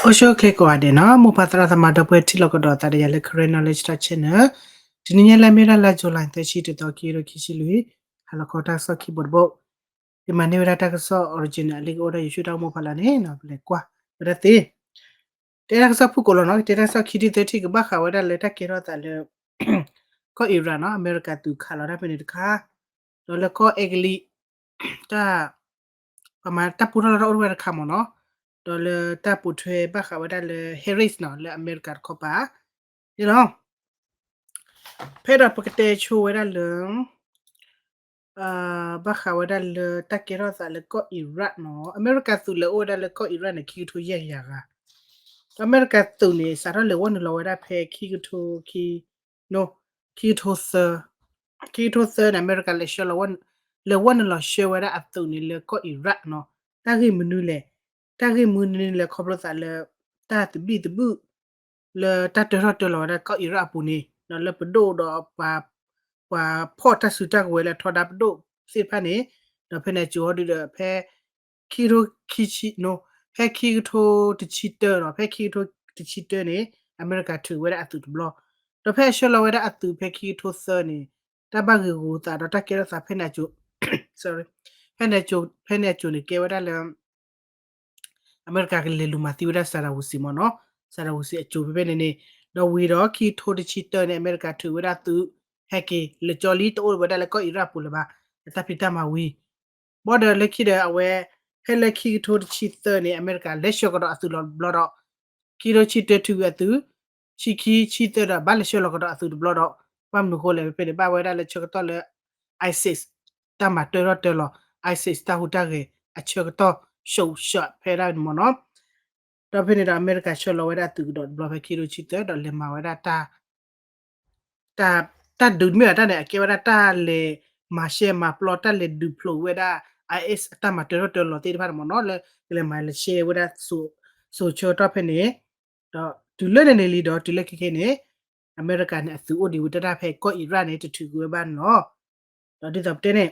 အိၣ်ဆူၣ်အိၣ်ချ့ကိးဂၤဒဲးနီၤ, မိၢ်ပၢ်သရၣ်သမါဒီပုၢ်ဝဲၢ်ထံၣ်လိာ်ကဒီးသးဒီးယၤလၢ Karen Knowledge Talk Channel. တနံၤညါလၢမ့ၢ်ဒၣ်လါ July သၢဆံတသီ ခံကထိခံဆံလွံၢ်, ဟါလီၤခီတၢ်ကစီၣ်ခံဘိတဘိ, ယမၤန့ၢ်ဝဲဒၣ်တၢ်ကစီၣ် original အလံာ်ကအိၣ်ဒီးယဆိၣ်တၢ်အိၣ်မိၢ်ပၢ်လၢန့ၣ်နီၤ, ပလဲၤကွၢ်ဝဲဒၣ်သ့ တဲတၢ်ကစီၣ်ဖုၣ်ကိာ်လီၤနီၤ, တဲတၢ်ကစီၣ်ခံထံၣ်သၢထံၣ် ကဘၣ်ဃးဝဲဒၣ်လၢတၢ်ကဲထီၣ်သးလၢ ကီၢ် Iran နီၤ, အမဲရကၤသုးခးလီၤတၢ်ဖဲန့ၣ်တခါ, ဒီးလၢကီၢ်အဲကလံး တၢ် ပမၤတၢ်ပူထီၣ်လီၤထီၣ်အိၣ်ဝဲတခါမ့ၢ်နီၤ, ဒီးလၢတၢ်ပိာ်ထွဲဘၣ်ဃးဝဲဒၣ်လၢ Harris နီၤ, လၢအမဲရကၤတခီပၤန့ၣ်လီၤ. ဖဲဒီးပကတဲဆိဝဲဒၣ်လၢ ဘၣ်ဃးဝဲဒၣ်လၢတၢ်ကဲထီၣ်သးလၢကီၢ် Iraq နီၤ, အမဲရကၤသုးလဲၤအိၣ်ဝဲဒၣ်လၢကီၢ် Iraq န့ၣ် ခံကထိယဲၢ်ကယၤဂၤ, ဒီးအမဲရကၤသုးန့ၣ် စးထီၣ်လဲၤဝဲနုာ်လီၤဝဲဒၣ်ဖဲခံကထိခံ ခံကထိသၢ, ခံကထိသၢန့ၣ် အမဲရကၤလဲၤဆှၢလီၤဝဲ, လဲၤဝဲနုာ်လီၤဆှၢဝဲဒၣ်အသုးန့ၣ်လၢကီၢ် Iraq နီၤ, တၢ်ဂ့ၢ်မနုၤလဲၣ်, တၢ်ဂ့ၢ်မနုၤန့ၣ်လဲၣ်ခီဖျိသးလၢ တၢ်သဘံၣ်သဘုၣ် လၢတၢ်တၢထီၣ်တၢလီၤဝဲဒၣ်ကီၢ် Iraq အပူၤန့ၣ်, ဒီးလၢပဒိၣ်ဒီး ပှၤဖီၣ်တၢ်စုတၢ်ကဝဲၤလၢထီဒါပဒိၣ်သ့ၣ်တဖၣ်န့ၣ်, ဒီးဖဲန့ၣ်အစိၤဟီဒုဒီး ဖဲ ခံကထိခံဆံ, ဖဲခံကထိတဆံတၢနီၤ, ဖဲခံကထိတဆံတၢန့ၣ် အမဲရကၤထုးဝဲဒၣ်အသုးတဘျီ, ဒီးဖဲအဆှၢလီၤဝဲဒၣ်အသုးဖဲခံကထိသၢန့ၣ်, တၢ်ဘၣ်ဂ့ၢ်ဂူၤသးဒီးတၢ်ကဲထီၣ်သးဖဲန့ၣ်အစိၤ, ဖဲန့ၣ်အစိၤန့ၣ်ကဲဝဲဒၣ်လၢ အမဲရကၤကလဲၤလူၤမၤသံဝဲဒၣ် Saddam Hussein မ့ၢ်နီၤ, Saddam Hussein အစိၤဖဲဖဲန့ၣ်န့ၣ်, ဒီးဝံၤဒီးခံကထိတဆံတၢန့ၣ် အမဲရကၤထုးဝဲဒၣ်သုး ဟဲက့ၤလၢကၠီလံ တအိၣ်ဝဲဒၣ်လၢကီၢ် Iraq ပူၤလၢၤဘၣ်, လၢတၢ်ဖံးတၢ်မၤဝံၤ, ဘၣ်ဒီးလၢခံဒီးအဝဲ ဖဲလၢခံကထိတဆံသၢန့ၣ် အမဲရကၤလဲၤဆှၢကဒီးအသုးလီၤတဘျီဒီး ခံကထိတဆံတၢထုးဝံၤအသုး, ဆံခံဆံသၢဒီးဘၣ်လဲၤဆှၢလီၤကဒီးအသုးတဘျီဒီး, ဘၣ်မနုၤအဃိလဲၣ် ဖဲဖဲန့ၣ် ဘၣ်ဝဲဒၣ်လၢဆၢကတီၢ်လၢ ISIS တၢ်မၤတၢထီၣ်တၢလီၤ, ISIS တၢ်ဟူးတၢ်ဂဲၤအဆၢကတီၢ် ရှုပ်ရှပ် ဖဲဒၣ်န့ၣ်မ့ၢ်နီၤ, ဒီးဖဲန့ၣ်ဒီးအမဲရကၤဆှၢလီၤဝဲဒၣ်အသုးကဒီးတဘျီဖဲခံကထိတဆံသၢဒီးလဲၤမၤဝဲဒၣ် တၢ် တၢ်ဒုးမ့ၢ်အတၢ်န့ၣ် အကဲဝဲဒၣ်တၢ်လဲၤမၤရှဲမၤပျီ တၢ်လဲၤဒုးဖျိးဝဲဒၣ် IS အတၢ်မၤတၢထီၣ်တၢလီၤသ့ၣ်တဖၣ်န့ၣ်မ့ၢ်နီၤ, လၢကလဲၤမၤလဲၤရှဲဝဲဒၣ် စိၤဆၢကတီၢ်ဖဲန့ၣ်, ဒီးတုၤလၢန့ၣ်န့ၣ်လံဒီး တုၤလၢခဲခဲန့ၣ် အမဲရကၤန့ၣ် အသုးအိၣ်ဒံးဝဲတၢ်တၢ်ဖဲကီၢ် Iraq န့ၣ် တထုးကွံာ်ဝဲဘၣ်န့ၣ်လီၤ. ဒီးဒ်သိးပတဲန့ၣ်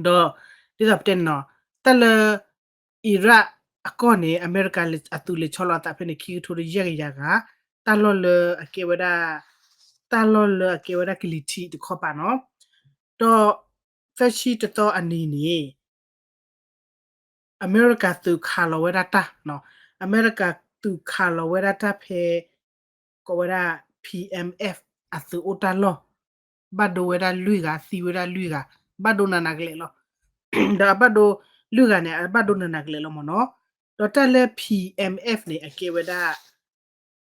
ဒီးဒ်သိးပတဲန့ၣ်နီၤ, တၢ်လၢ Iraq အကီၢ်န့ၣ် အမဲရကၤအသုးလဲၤဆီလီၤအသးဖဲန့ၣ် ခံကထိတယဲၢ်ကယၤဂၤ, တၢ်လီၢ်လၢအကဲဝဲဒၣ် တၢ်လီၢ်လၢအကဲဝဲဒၣ်ကလံၤထံးတခီပၤနီၤ, ဒီး သၢဆံတသီအနံၤန့ၣ် အမဲရကၤသုးခးလီၤဝဲဒၣ်တၢ်, အမဲရကၤသုးခးလီၤဝဲဒၣ်တၢ်ဖဲ ကိးဝဲဒၣ် PMF အသုးအိၣ်တၢ်လီၢ်, ဘၣ်ဒိဝဲဒၣ်လွံၢ်ဂၤ သံဝဲဒၣ်လွံၢ်ဂၤ, ဘၣ်ဒိနးနးကလဲာ်လီၤ. ဒီးအဘၣ်ဒိလွံၢ်ဂၤန့ၣ် အဘၣ်ဒိနးနးကလဲာ်လီၤမ့ၢ်နီၤ. ဒီးတၢ်လၢ PMF န့ၣ် အကဲဝဲဒၣ်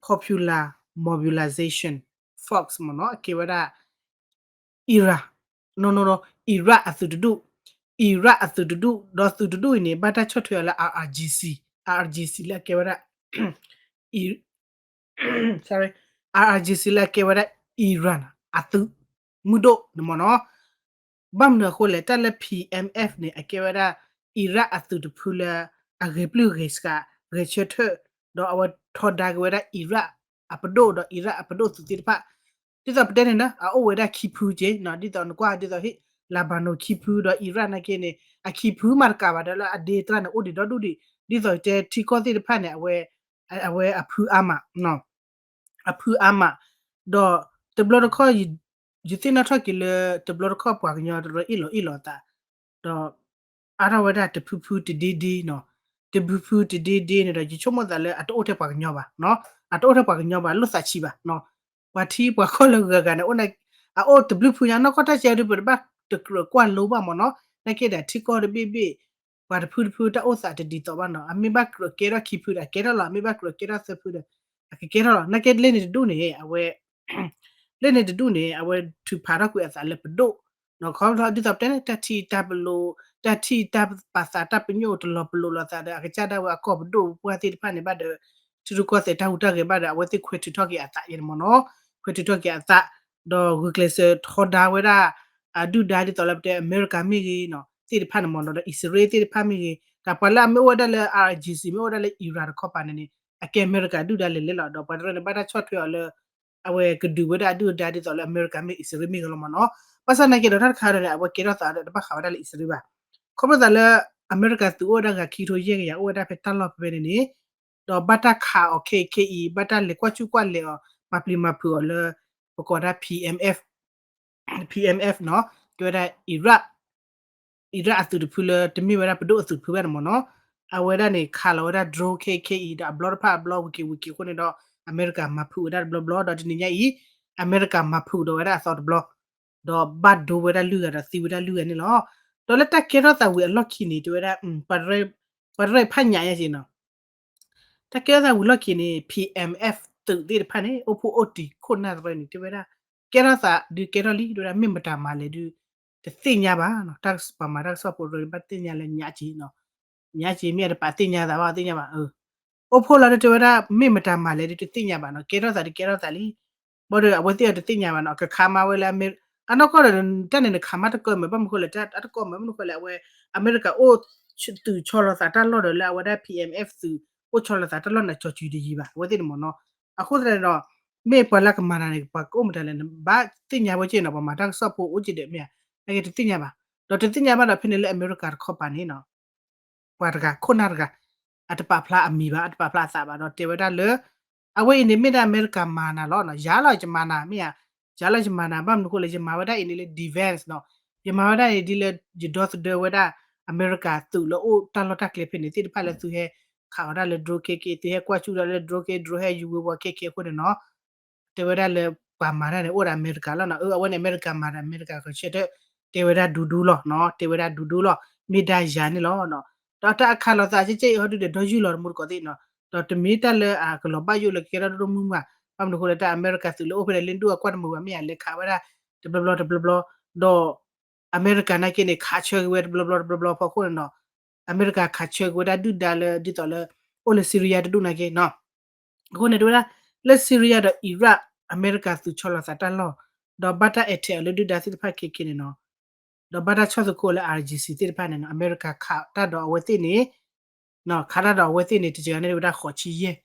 Popular Mobilization Force မ့ၢ်နီၤ, အကဲဝဲဒၣ် Iran, no no no, Iraq အသုးတဒူၣ်, Iraq အသုးတဒူၣ်, ဒီးသုးတဒူၣ်အံၤန့ၣ် ဘၣ်တၢ်ဆီၣ်ထွဲအီၤလၢ IRGC, IRGC လၢအကဲဝဲဒၣ် sorry, IRGC လၢအကဲဝဲဒၣ် Iran အသုးမုၢ်ဒိၣ်န့ၣ်မ့ၢ်နီၤ. ဘၣ်မနုၤအဃိလဲၣ်, တၢ်လၢ PMF န့ၣ် အကဲဝဲဒၣ် Iraq အသုးတဖုလၢ အဂဲၤပျုၢ်ဂဲၤဆှး ဂဲၤဆၢထၢၣ်, ဒီးအဝဲထီဒါက့ၤဝဲဒၣ် Iraq အပဒိၣ်ဒီး Iraq အပဒိၣ်သုးသ့ၣ်တဖၣ်, ဒ်သိးပတဲန့ၣ်နီၤ အအိၣ်ဝဲဒၣ်ခံဖုက့ၤနီၤ, ဒ်သိးနကွၢ်ဒ်သိး Lebanon ခံဖုဒီး Iraq နာ်က့န့ၣ် အခံဖုမးတကးဘၣ်ဒီးလၢအဒ့တြၢ်န့ၣ် အိၣ်ဒံးဒီဒူၣ်ဒံး, ဒ်သိးတဲထံကီၢ်သ့ၣ်တဖၣ်န့ၣ် အဝဲ အဝဲအဖုအါမး အဖုအါမး, ဒီးတဘျီတခီၣ် ယသ့ၣ်နီၣ်ထီၣ်က့ၤလၢ တဘျီတခီၣ်ပှၤကညီတရၢအ့ၣ်လိာ်အ့ၣ်လိာ်အသး, ဒီးအါထီၣ်ဝဲဒၣ်တဖုဖုတဒ့ဒ့နီၤ, တဖုဖုတဒ့ဒ့န့ၣ်ဒီး ယဆိကမိၣ်သးလၢအတအိၣ်ထဲပှၤကညီဘၣ်, အတအိၣ်ထဲပှၤကညီဘၣ် လိၣ်သးဆံးဘၣ်, ပှၤထံပှၤကီၢ်လၢဂၤဂၤန့ၣ် အိၣ်တဘျုးဖုညါ နီၢ်ကီၢ်တၢ်စဲဒုး ပတဘၣ်တကြၢးကွၢ်လိဘၣ်မ့ၢ်နီၤ, နာ်က့ဒီးထံကီၢ်တဘ့ၣ်ဘ့ၣ် ပှၤတဖုတဖုတၢ်အိၣ်သးတဒ်သိးဘၣ်နီၤ, အမ့ၢ်ဘၣ်ကြၢးကဲထီၣ်ခံဖုဒီးကဲထီၣ်လီၤ, အမ့ၢ်ဘၣ်ကြၢးကဲထီၣ်သၢဖုဒီး အကကဲထီၣ်လီၤ, နာ်က့လၢန့ၣ်တဒူၣ်န့ၣ် အဝဲ လၢန့ၣ်တဒူၣ်န့ၣ် အဝဲထုးဖးထီၣ်ကွံာ်အသးလၢပဒိၣ်, ခီဖျိဒ်သိးပတဲန့ၣ် တၢ်ထံၣ်တၢ်ပလိၤ တၢ်ထံၣ်တၢ်ပာ်သးတၢ်ပညိၣ်တလီၤပလိာ်လိာ်သးဒီး အကစၢ်ဒၣ်ဝဲအကီၢ်ပဒိၣ်ပှၢ်သ့ၣ်တဖၣ်န့ၣ် ဘၣ်ဒီး ထံရူၢ်ကီၢ်သဲးတၢ်ဟူးတၢ်ဂဲၤဘၣ်ဒီး အဝဲသ့ၣ်ခွဲးထုးထီၣ်က့ၤအသးယဲန့ၣ်မ့ၢ်နီၤ, ခွဲးထုးထီၣ်က့ၤအသး, ဒီးဂုာ်ကျဲးစၢးထီဒါဝဲဒၣ် အဒုၣ်ဒါဒ်သိးလၢပတဲ အမဲရကၤမ့ၢ်ဂ့ၤနီၤ သ့ၣ်တဖၣ်န့ၣ်မ့ၢ်နီၤ, ဒီးအံၣ်စရ့လးသ့ၣ်တဖၣ်မ့ၢ်ဂ့ၤ, တၢ်ပှၤလၢအမ့ၢ်အိၣ်ဝဲဒၣ်လၢ IRGC မ့ၢ်အိၣ်ဝဲဒၣ်လၢ Iran တခီပၤန့ၣ်န့ၣ် အကဲအမဲရကၤဒုၣ်ဒါလဲၤလဲၤလီၤ, ဒီးပှၤတရၢန့ၣ် ဘၣ်တၢ်ဆီၣ်ထွဲအီၤလၢ အဝဲကဒုးဝဲဒၣ်အဒုၣ်အဒါဒ်သိးလၢအမဲရကၤမ့ၢ်အံၣ်စရ့လးမ့ၢ်ဂ့ၤလီၤမ့ၢ်နီၤ, ဘၣ်ဆၣ်နာ်က့ဒီးတၢ်တခါဒီးန့ၣ် အဝဲကဲထီၣ်သးဒီးတဘၣ်ဃးဝဲဒၣ်လၢအံၣ်စရ့လးဘၣ်, ခီဖျိသးလၢ အမဲရကၤသုးအိၣ်ဝဲဒၣ်ဂၤခံကထိယဲၢ်ကယၤအိၣ်ဝဲဒၣ်ဖဲတၢ်လီၢ်ဖဲဖဲန့ၣ်န့ၣ် ဒီးဘၣ်တၢ်ခးအီၤခဲအံၤခဲအံၤ ဘၣ်တၢ်လဲၤကွၢ်ဆူၣ်ကွၢ်လဲၤအီၤ မၤပျံၤမၤဖုးအီၤလၢ ပကိးဒၣ် PMF, PMF နီၤ တဲဝဲဒၣ် Iraq, Iraq အသုးတဖုလၢတမ့ၢ်ဝဲဒၣ်ပဒိၣ်အသုးတဖုဘၣ်န့ၣ်မ့ၢ်နီၤ, အဝဲဒၣ်န့ၣ် ခးလီၤဝဲဒၣ် drone ခဲအံၤခဲအံၤ ဒီးအဘျီတဖၣ်အဘျီ ဝံၤက့ၤဝံၤက့ၤအဃိန့ၣ်ဒီး အမဲရကၤမၤဖုးဝဲဒၣ်တဘျီဘျီ ဒီးတနံၤညါအံၤ အမဲရကၤမၤဖုးဒီးဝဲဒၣ်အသီတဘျီ ဒီးဘၣ်ဒိဝဲဒၣ်လွံၢ်ဂၤဒီးသံဝဲဒၣ်လွံၢ်ဂၤန့ၣ်လီၤ. ဒီးလၢတၢ်ကဲထီၣ်သးဝံၤအလီၢ်ခံန့ၣ် တဲဝဲဒၣ် ပှၤရဲၣ်ဖးညၣ်ယဲၢ်က့နီၤ တၢ်ကဲထီၣ်သးဝံၤလီၢ်ခံန့ၣ် PMF သုးသ့ၣ်တဖၣ်န့ၣ် အိၣ်ဖှိၣ်အိၣ်တံၤခိၣ်နၢ်တဖၣ်န့ၣ် တဲဝဲဒၣ် ကဲထီၣ်သးဒုးကဲထီၣ်လံ တဲဝဲဒၣ် မ့ၢ်မတၤမၤလဲၣ်ဒုး တသ့ၣ်ညါဘၣ်နီၤ, တၢ်ပှၤမၤတၢ်ကစီၣ်ဖိရၢဘၣ်သ့ၣ်ညါလၢညါက့နီၤ, ညါက့မ့ၢ်အတပာ်သ့ၣ်ညါသးဘၣ်သ့ၣ်ညါဘၣ် အိၣ်ဖှိၣ်လီၤဒုးတဲဝဲဒၣ် မ့ၢ်မတၤမၤလဲၣ်ဒုးတသ့ၣ်ညါဘၣ်နီၤ, ကဲထီၣ်သးဒုးကဲထီၣ်သးလံ ဘၣ်ဒီးအဝဲသ့ၣ်အတသ့ၣ်ညါဘၣ်နီၤ, ကခးမၤဝဲလၢအမဲရကၤ အနီၢ်ကီၢ်ဒီး တၢ်န့ၣ်နခးမၤတကၢမၢၤ ဘၣ်မနုၤဃိလဲၣ် တၢ်တကီမၢၤ ဘၣ်မနုၤဃိလဲၣ် အဝဲ အမဲရကၤအိၣ်သုးဆီလီၤသးတၢ်လီၢ်ဒီးလၢအဝဲဒၣ် PMF သုး အိၣ်ဆီလီၤသးတၢ်လီၢ်န့ၣ် ကၠီၤစုၤတယံၤဘၣ် အဝဲသ့ၣ်န့ၣ်မ့ၢ်နီၤ, အဃိသတးန့ၣ်ဒီး မ့ၢ်ပှၤလၢကမၤတၢ်န့ၣ် ပှၤကအိၣ်မတၤလဲၣ် နဘၣ်သ့ၣ်ညါဝဲက့နီၤ, ပှၤမၤတၢ်ကစီၣ်ဖိအိၣ်က့ဒီးမ့ၢ်ဧါ, နကတသ့ၣ်ညါဘၣ်, ဒီးတသ့ၣ်ညါဘၣ်ဒီးဖဲန့ၣ်လၢအမဲရကၤတခီပၤန့ၣ်နီၤ ပှၤတဂၤ ခိၣ်နၢ်တဂၤ အတပာ်ဖျါအမံၤဘၣ် အတပာ်ဖျါအသးဘၣ်ဒီးတဲဝဲဒၣ်လၢ အဝဲအံၤန့ၣ်မ့ၢ်ဒၣ်အမဲရကၤမၤနၤလီၤ, ယၤလီၤယမၤနၤမ့ၢ်ဧါ, ယၤလီၤယမၤနၤ ဘၣ်မနုၤဃိလဲၣ် ယမၤဝဲဒၣ်အံၤန့ၣ်လၢ defense နီၤ, ယမၤဝဲဒၣ်အံၤဒ်လၢ ယဒီသဒၢဝဲဒၣ် အမဲရကၤသုးလၢအိၣ်တၢ်လီၢ်တၢ်ကျဲဖဲန့ၣ်သ့ၣ်တဖၣ်လၢသုဟဲ ခးအီၤဒၣ်လၢ drone ခဲခဲ သုဟဲကွၢ်ဆူၣ်ဒၣ်လၢ drone ခဲ drone ဟဲယူၤဝဲဝီခဲခဲအဃိန့ၣ်နီၤ တဲဝဲဒၣ်လၢ ပှၤမၤတၢ်န့ၣ် အိၣ်ဒီးအမဲရကၤလီၤနီၤ, အဝဲန့ၣ်အမဲရကၤမၤဒီးအမဲရကၤကဆၢထၢၣ် တဲဝဲဒၣ်ဒူဒူလီၤနီၤ, တဲဝဲဒၣ်ဒူဒူလီၤ, မ့ၢ်ဒၣ်ယၤန့ၣ်လီၤနီၤ, ဒီးတၢ်အခးလီၤသးကဲကဲအံၤဟီဒုဒီး ဒီယူၢ်လီၤတမူတကိးသ့ၣ်နီၤ, ဒီးတမ့ၢ်တၢ်လၢအကလီၤဘၣ်ယိၣ်လၢကကဲထီၣ်ဒိၣ်ဒိၣ်မုၢ်မုၢ်ဘၣ်, ဘၣ်မနုၤဃိလၢတၢ်အမဲရကၤသုးလၢအိၣ်ဖဲန့ၣ် လ့ဒူၣ်အကွၢ်တမုာ်ဘၣ် မ့ၢ်ယၤလဲၤခးဝဲဒၣ် တဘျီဘျီတဘျီဘျီ, ဒီး အမဲရကၤနာ်က့န့ၣ် ခးဆၢက့ၤဝဲတဘျီဘျီတဘျီဘျီဖီခိၣ်န့ၣ်နီၤ, အမဲရကၤခးဆၢက့ၤဝဲဒၣ်ဒုၣ်ဒါလၢ ဒ်သိးလၢ အိၣ်လၢစံရံယါတဒူၣ်နာ်က့နီၤ, အဃိန့ၣ်တဲဝဲဒၣ် လၢစံရံယါဒီး Iraq အမဲရကၤသုးဆီလီၤသးတၢ်လီၢ်, ဒီးဘၣ်တၢ်အဲၣ်ထဲးအီၤလၢဒုၣ်ဒါသ့ၣ်တဖၣ်ခဲခဲန့ၣ်နီၤ, ဒီးဘၣ်တၢ်ဆီၣ်သခူအီၤလၢ IRGC သ့ၣ်တဖၣ်န့ၣ်နီၤ, အမဲရကၤခးတၢ်ဒီးအဝဲသ့ၣ်န့ၣ် ခးတၢ်ဒီးအဝဲသ့ၣ်န့ၣ် တစှၤန့ၢ်ဝဲဒၣ်ဃိးဆံယဲၢ်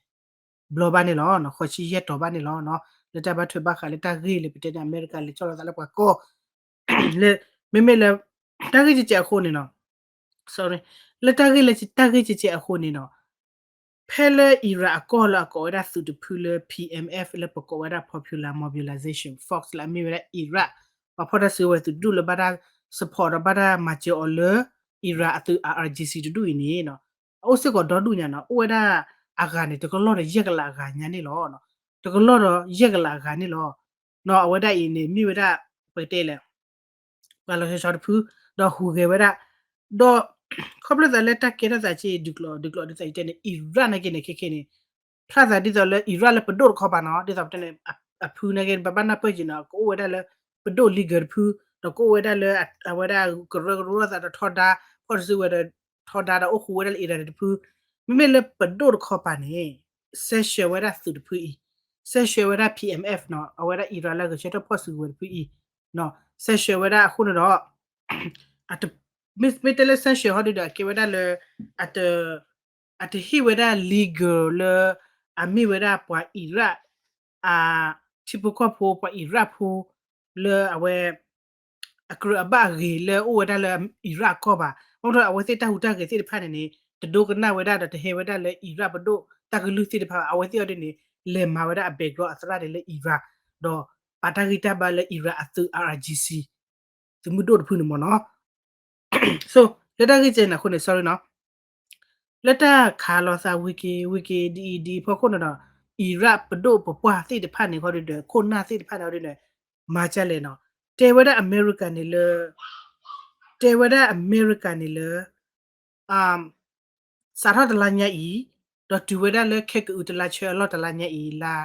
ဘျီဘၣ်န့ၣ်လီၤ, ဃိးဆံယဲၢ်တီၤဘၣ်န့ၣ်လီၤ, လၢတၢ်ဘၣ်ထွဲဘၣ်ဃးလၢတၢ်ဂ့ၢ်လၢပတဲန့ၣ် အမဲရကၤလဲၤဆီလီၤသးလၢပှၤကီၢ် လၢ မ့မ့ၢ်လၢ တၢ်ဂ့ၢ်ကဲကဲအဃိန့ၣ်နီၤ, sorry, လၢတၢ်ဂ့ၢ်လၢတၢ်ဂ့ၢ်ကဲကဲအဃိန့ၣ်နီၤ, ဖဲလၢ Iraq အကီၢ်လၢအကိးဝဲဒၣ်သုးတဖုလၢ PMF လၢပကိးဝဲဒၣ် Popular Mobilization Force လၢအမ့ၢ်ဝဲဒၣ် Iraq ပှၤဖီၣ်တၢ်စုကဝဲၤသုးဒူၣ်လၢဘၣ်တၢ် support ဒီးဘၣ်တၢ်မၤစၢၤအီၤလၢ Iraq အသုး IRGC တဒူၣ်အံၤန့ၣ် အအိၣ်စ့ၢ်ကီးဒီဒူၣ်ညါနီၤ, အိၣ်ဝဲဒၣ်အဂၤန့ၣ် တကလီၢ်ဒီးယဲၢ်ကလးအဂၤညါန့ၣ်လီၤ, တကလီၢ်ဒီးယဲၢ်ကလးအဂၤန့ၣ်လီၤ, နီၤ အဝဲဒၣ်အံၤန့ၣ် မ့ၢ်ဝဲဒၣ် ပကတဲလဲၣ် ပှၤလီၤဆီဆီတဖု, ဒီးဟူးဂဲၤဝဲဒၣ်, ဒီး ခီဖျိသးလၢတၢ်ကဲထီၣ်သးက့ ဒုးကျိး ဒုးကျိးဒ်သိးယတဲန့ၣ် Iraq နာ်က့န့ၣ် ခဲခဲန့ၣ် ဖျါသးဒ်သိးလၢ Iraq လၢပဒိၣ်တခီပၤနီၤ, ဒ်သိးပတဲန့ၣ် အဖုနာ်က့ ပဘၣ်နၢ်ပၢၢ်က့ၤနီၤ, ကအိၣ်ဝဲဒၣ်လၢ ပဒိၣ် leader တဖု, ဒီးကအိၣ်ဝဲဒၣ်လၢ အဝဲဒၣ်ကရၢကရိသးဒီးထီဒါ, ဖီၣ်တၢ်စုကဝဲၤဒီးထီဒါဒီးအိၣ်ဃူဝဲဒၣ်လၢ Iraq တဖု, မ့မ့ၢ်လၢပဒိၣ်တခီပၤန့ၣ် စဲးဆှၢဝဲဒၣ်သုးတဖုအံၤ, စဲးဆှၢဝဲဒၣ် PMF နီၤ, အဝဲဒၣ် Iraq လၢဂဲၤဆၢထၢၣ်ဖီၣ်စုကဝဲၤတဖုအံၤ, စဲးဆှၢဝဲဒၣ်အဃိန့ၣ်ဒီး မ့ၢ်တဲလၢစဲးဆှၢဟီဒုဒီး အကဲဝဲဒၣ်လၢ အတဟ့ၣ်ဝဲဒၣ် legal လၢ အမ့ၢ်ဝဲဒၣ်ပှၤ Iraq အထံဖိကီၢ်ဖိ ပှၤ Iraq ဖိ လၢအဝဲ အကြၢးအဘၣ်အဂ့ၤလၢအိၣ်ဝဲဒၣ်လၢ Iraq အကီၢ်ဘၣ်, ဘၣ်မနုၤအဝဲသ့ၣ်တၢ်ဟူးတၢ်ဂဲၤသ့ၣ်တဖၣ်န့ၣ်န့ၣ် တဒိကနၣ်ဝဲဒၣ်ဒီးတဟဲဝဲဒၣ်လၢ Iraq ပဒိၣ်တၢ်ကလုၢ်သ့ၣ်တဖၣ်ဘၣ်, အဝဲသ့ၣ်အီၤဒ်န့ၣ် လဲၤမၤဝဲဒၣ်အ background အသရၣ်န့ၣ်လၢ Iraq ဒီးပာ်တၢ်ဂံၢ်တၢ်ဘါလၢ Iraq အသုး IRGC သုးမုၢ်ဒိၣ်တဖုန့ၣ်မ့ၢ်နီၤ so လၢတၢ်ဂ့ၢ်ကဲန့ၣ်အဃိန့ၣ် sorry နီၤ, လၢတၢ်ခးလီၤသးဝံၤက့ၤ ဝံၤက့ၤဒ်အံၤဒ်အံၤဖီခိၣ်န့ၣ်ဒီး Iraq ပဒိၣ်ပပှၢ်သ့ၣ်တဖၣ်န့ၣ် ဟီဒုဒီး ခိၣ်နၢ်သ့ၣ်တဖၣ်န့ၣ် ဟီဒုဒီး မၤဒ်လဲၣ်နီၤ, တဲဝဲဒၣ်အမဲရကၤန့ၣ်လၢ တဲဝဲဒၣ်အမဲရကၤန့ၣ်လၢ စးထီၣ်တလါညါအံၤ ဒီးတုၤဝဲဒၣ်လၢခဲကအုးတလါဆၢအလီၢ်တလါညါအံၤ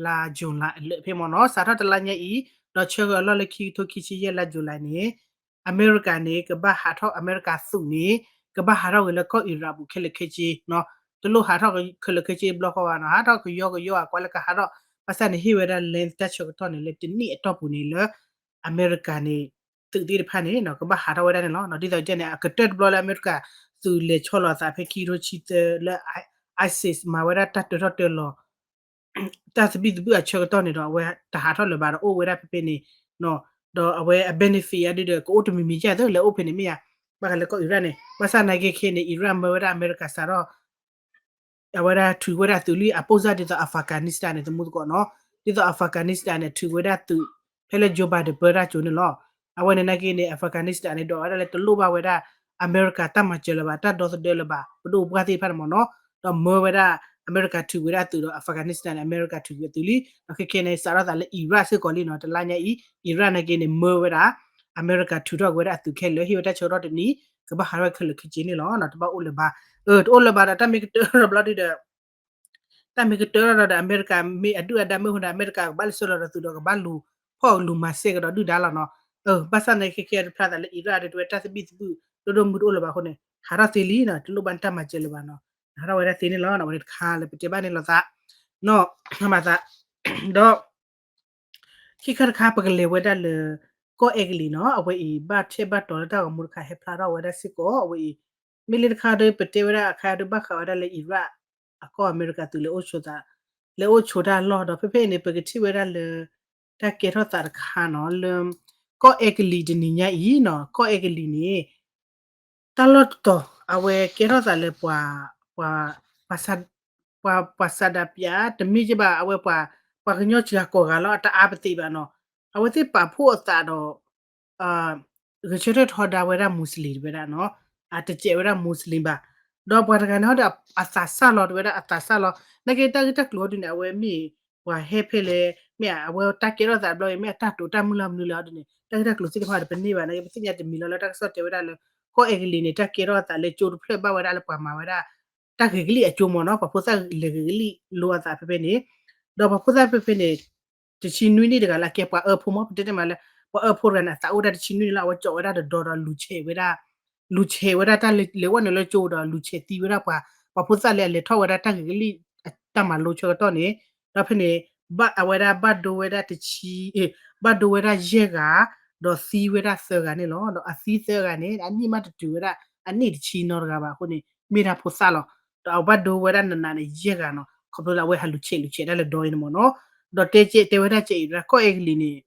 လါ July အလၢာ်ဖဲမ့ၢ်နီၤ, စးထီၣ်တလါညါအံၤ ဒီးဆၢက့ၤအလီၢ်လၢခံကထိခံဆံယဲၢ်လါ July န့ၣ် အမဲရကၤန့ၣ် ကဘၣ်ဟးထီၣ် အမဲရကၤသုးန့ၣ် ကဘၣ်ဟးထီၣ်က့ၤလၢကီၢ် Iraq ပူၤခဲလၢာ်ခဲဆ့, တလိၣ်ဟးထီၣ်ခဲလၢာ်ခဲဆ့တဘျီဃီဘၣ်နီၤ, ဟးထီၣ်ကယီကယီအကွၢ်လၢကဟးထီၣ်, ဘၣ်ဆၣ်န့ၣ်ဟ့ၣ်ဝဲဒၣ် length တၢ်ဆၢကတီၢ်န့ၣ် လၢတနံၣ်အတီၢ်ပူၤန့ၣ်လၢ အမဲရကၤန့ၣ် သုးသ့ၣ်တဖၣ်န့ၣ် ကဘၣ်ဟးထီၣ်ဝဲဒၣ်န့ၣ်လီၤ. ဒ်သိးတဲန့ၣ် အကတၢၢ်တဘျီလၢအမဲရကၤသုးလဲၤဆီလီၤအသးဖဲခံကထိဆံသၢလၢ ISIS မၤဝဲဒၣ်တၢ်တၢထီၣ်တၢလီၤ တၢ်သဘံၣ်သဘုၣ်အဆၢကတီၢ်န့ၣ်ဒီး အဝဲတဟးထီၣ်လၢၤဘၣ်ဒီးအိၣ်ဝဲဒၣ်ဖဲဖဲန့ၣ်, ဒီးအဝဲအ benefit အဒုဒီး ကအိၣ်တမံၤမံၤယဲၢ်သၢလၢအိၣ်ဖဲန့ၣ်မ့ၢ်ဧါ, ဘၣ်ဃးလၢကီၢ် Iraq န့ၣ် ဘၣ်ဆၣ်နာ်က့ခဲန့ၣ် Iraq မၢဝဲဒၣ်အမဲရကၤစးထီၣ် အဝဲဒၣ်ထုးဝဲဒၣ်သုးလံ အပိၢ်စၢ်ဒ်သိး Afghanistan န့ၣ် သမူသကိးနီၤ, ဒ်သိး Afghanistan န့ၣ် ထုးဝဲဒၣ်သုး ဖဲလၢ Joe Biden ပၢတၢ်ကၠိန့ၣ်လီၤ. အဝဲန့ၣ်နာ်က့န့ၣ် Afghanistan န့ၣ် ဒိးဝဲဒၣ်လၢတလိၣ်ဘၣ်ဝဲဒၣ် အမဲရကၤတၢ်မၤစၢၤလၢၤဘၣ် တၢ်ဒီသဒၢလၢၤဘၣ် ပဒိၣ်ပှၢ်သ့ၣ်တဖၣ်န့ၣ်မ့ၢ်နီၤ, ဒီးမၢဝဲဒၣ် အမဲရကၤထုးဝဲဒၣ်သုးဒီး Afghanistan န့ၣ် အမဲရကၤထုးဝဲသုးလံ, ဒီးခဲခဲန့ၣ် စးထီၣ်သးလၢ Iraq စ့ၢ်ကီးလံနီၤ, တလါညါအံၤ Iraq နာ်က့န့ၣ် မၢဝဲဒၣ် အမဲရကၤထုးထီၣ်က့ၤဝဲဒၣ်အသုးခဲလၢာ် ဟ့ၣ်ဝဲတၢ်ဆၢကတီၢ်တနံၤ ကဘၣ်ဟးထီၣ်ဝဲခဲလၢာ်ခဲဆ့န့ၣ်လီၤ. တဘၣ်အိၣ်လၢၤဘၣ်, တအိၣ်လၢၤဘၣ်ဒီး တၢ်မ့ၢ်ကတၢၢ်ထီၣ်ဘျီဒုဒီး တၢ်မ့ၢ်ကတၢၢ်ထီၣ်ဒီး အမဲရကၤမ့ၢ်အဒုၣ်အဒါမ့ၢ်အဃိန့ၣ် အမဲရကၤကဘၣ်လဲၤဆှၢလီၤဒီးသုးဒီးကဘၣ်လူၤဖီၣ်လူၤမၤစဲကဒီးဒုၣ်ဒါလီၤနီၤ. ဘၣ်ဆၣ်န့ၣ် ခဲခဲတဖျါသးလၢ Iraq ဒီးတဝဲတၢ်သဘံၣ်သဘုၣ် ဒိၣ်ဒိၣ်မုၢ်တအိၣ်လၢၤဘၣ်အဃိန့ၣ် ဟးထီၣ်သ့လံနီၤ, တလိၣ်ဘၣ်တၢ်မၤစၢၤလၢၤဘၣ်နီၤ, ဟးထီၣ်ဝဲဒၣ်သ့န့ၣ်လီၤ. အဝဲန့ၣ်တခါလၢပတဲဘၣ်န့ၣ်လိာ်သး နီၤ မၤသး ဒီး ခံခါတခါ ပကလဲၤဝဲဒၣ်လၢ ကီၢ်အဲကလံးနီၤ, အဝဲအံၤ ဘၣ်ထဲဘၣ်တီၤလၢတၢ်ဂီၤမူတခါ ဟဲဖျါထီၣ်ဝဲဒၣ်စ့ၢ်ကီး အဝဲအံၤ မ့ၢ်လၢတခါဒီး ပတဲဝဲဒၣ်အခါဒီး ဘၣ်ဃးဝဲဒၣ်လၢ Iraq အကီၢ်အမဲရကၤသုးလဲၤအိၣ်ဆိးသး လဲၤအိၣ်ဆိးတၢ်လီၢ်ဒီး ဖဲဖဲအံၤန့ၣ် ပကထံၣ်ဝဲဒၣ်လၢ တၢ်ကဲထီၣ်သးတခါနီၤ လၢ ကီၢ်အဲကလံးတနံၤညါအံၤနီၤ, ကီၢ်အဲကလံးန့ၣ် တၢ်လီၢ်တတီၤ အဝဲကဲထီၣ်သးလၢပှၤ ပှၤ ပှၤ ပှၤဆန္ဒပြ တမ့ၢ်က့ဘၣ် အဝဲပှၤ ပှၤကညီစှၤကိးဂၤလီၤ အတအါပသ့ဘၣ်နီၤ, အဝဲသ့ၣ်ပာ်ဖှိၣ်အသးဒီး ဂဲၤဆၢထၢၣ်ထီဒါဝဲဒၣ် Muslim တဝဲဒၣ်နီၤ, အတစဲးဝဲဒၣ် Muslim ဘၣ်, ဒီးပှၤတဂၤန့ၣ်ဟီဒီး အသးစၢ်လီၤတဝဲဒၣ် အသးစၢ်လီၤ, နာ်က့တၢ်ဂ့ၢ်တၢ်ကျိၤဟီဒုန့ၣ် အဝဲမ့ၢ် ပှၤဟဲဖဲလဲၣ် မ့ၢ်အဝဲတၢ်ကဲထီၣ်သးတဘျီအံၤ မ့ၢ်အတၢ်တိာ်တၢ်မုၢ်လၢ်မနုၤလဲၣ်ဟီဒုန့ၣ် တၢ်ဂ့ၢ်တၢ်ကျိၤသ့ၣ်တဖၣ်ဒီးပန့ၢ်ဘၣ် နာ်က့ ပသ့ၣ်ညါတမံၤလီၤလၢတၢ်ကစီၣ်တဲဝဲဒၣ်လၢ ကီၢ်အဲကလံးန့ၣ် တၢ်ကဲထီၣ်အသးလၢကၠိတဖျၢၣ်ဘၣ်ဝဲဒၣ်လၢပှၤမၤဝဲဒၣ် တၢ်ဂ့ၤကလံၣ်အကၠိမ့ၢ်နီၤ, ပှၤဖိသၣ်လဲၤဂ့ၤကလံၣ်လိအသးဖဲဖဲန့ၣ်, ဒီးပှၤဖိသၣ်ဖဲဖဲန့ၣ် တဆံနွံနံၣ်တဂၤလၢအကဲပှၤအၢဖိမ့ၢ် ပတဲတဲမးလၢ ပှၤအၢဖိတဂၤန့ၣ် အသးအိၣ်ဒၣ်တဆံနွံနံၣ်လီၤ အဝဲကၠီးဝဲဒၣ်တဒီဒီးလူၤဆဲးဝဲဒၣ် လူၤဆဲးဝဲဒၣ်တၢ်လဲၤဝဲနုာ်လၢကၠိဒီးလူၤဆဲးသံဝဲဒၣ်ပှၤ ပှၤဖိသၣ်လၢအလဲၤထီၣ်ဝဲဒၣ်တၢ်ဂ့ၤကလံၣ် တၢ်မၤလိဆၢကတီၢ်န့ၣ်, ဒီးဖဲန့ၣ် ဘၣ်အဝဲဒၣ်ဘၣ်ဒိဝဲဒၣ်တဆံ ဘၣ်ဒိဝဲဒၣ်ယဲၢ်ဂၤ ဒီးသံဝဲဒၣ်သၢဂၤန့ၣ်လီၤ. ဒီးအသံသၢဂၤန့ၣ် အနံၣ်မးတတုၤဝဲဒၣ် အနံၣ်တဆံနီတဂၤဘၣ်အဃိန့ၣ် မ့ၢ်ဒၣ်ဖိသၣ်လီၤ. ဒီးအဘၣ်ဒိဝဲဒၣ်နးနးန့ၣ် ယဲၢ်ဂၤနီၤ ခီဖျိလၢအဝဲဟးလူၤဆဲးလူၤဆဲးဒၣ်လၢဒီအံၤန့ၣ်မ့ၢ်နီၤ. ဒီးတဲတဲဝဲဒၣ်ကဲအံၤ ကီၢ်အဲကလံးန့ၣ်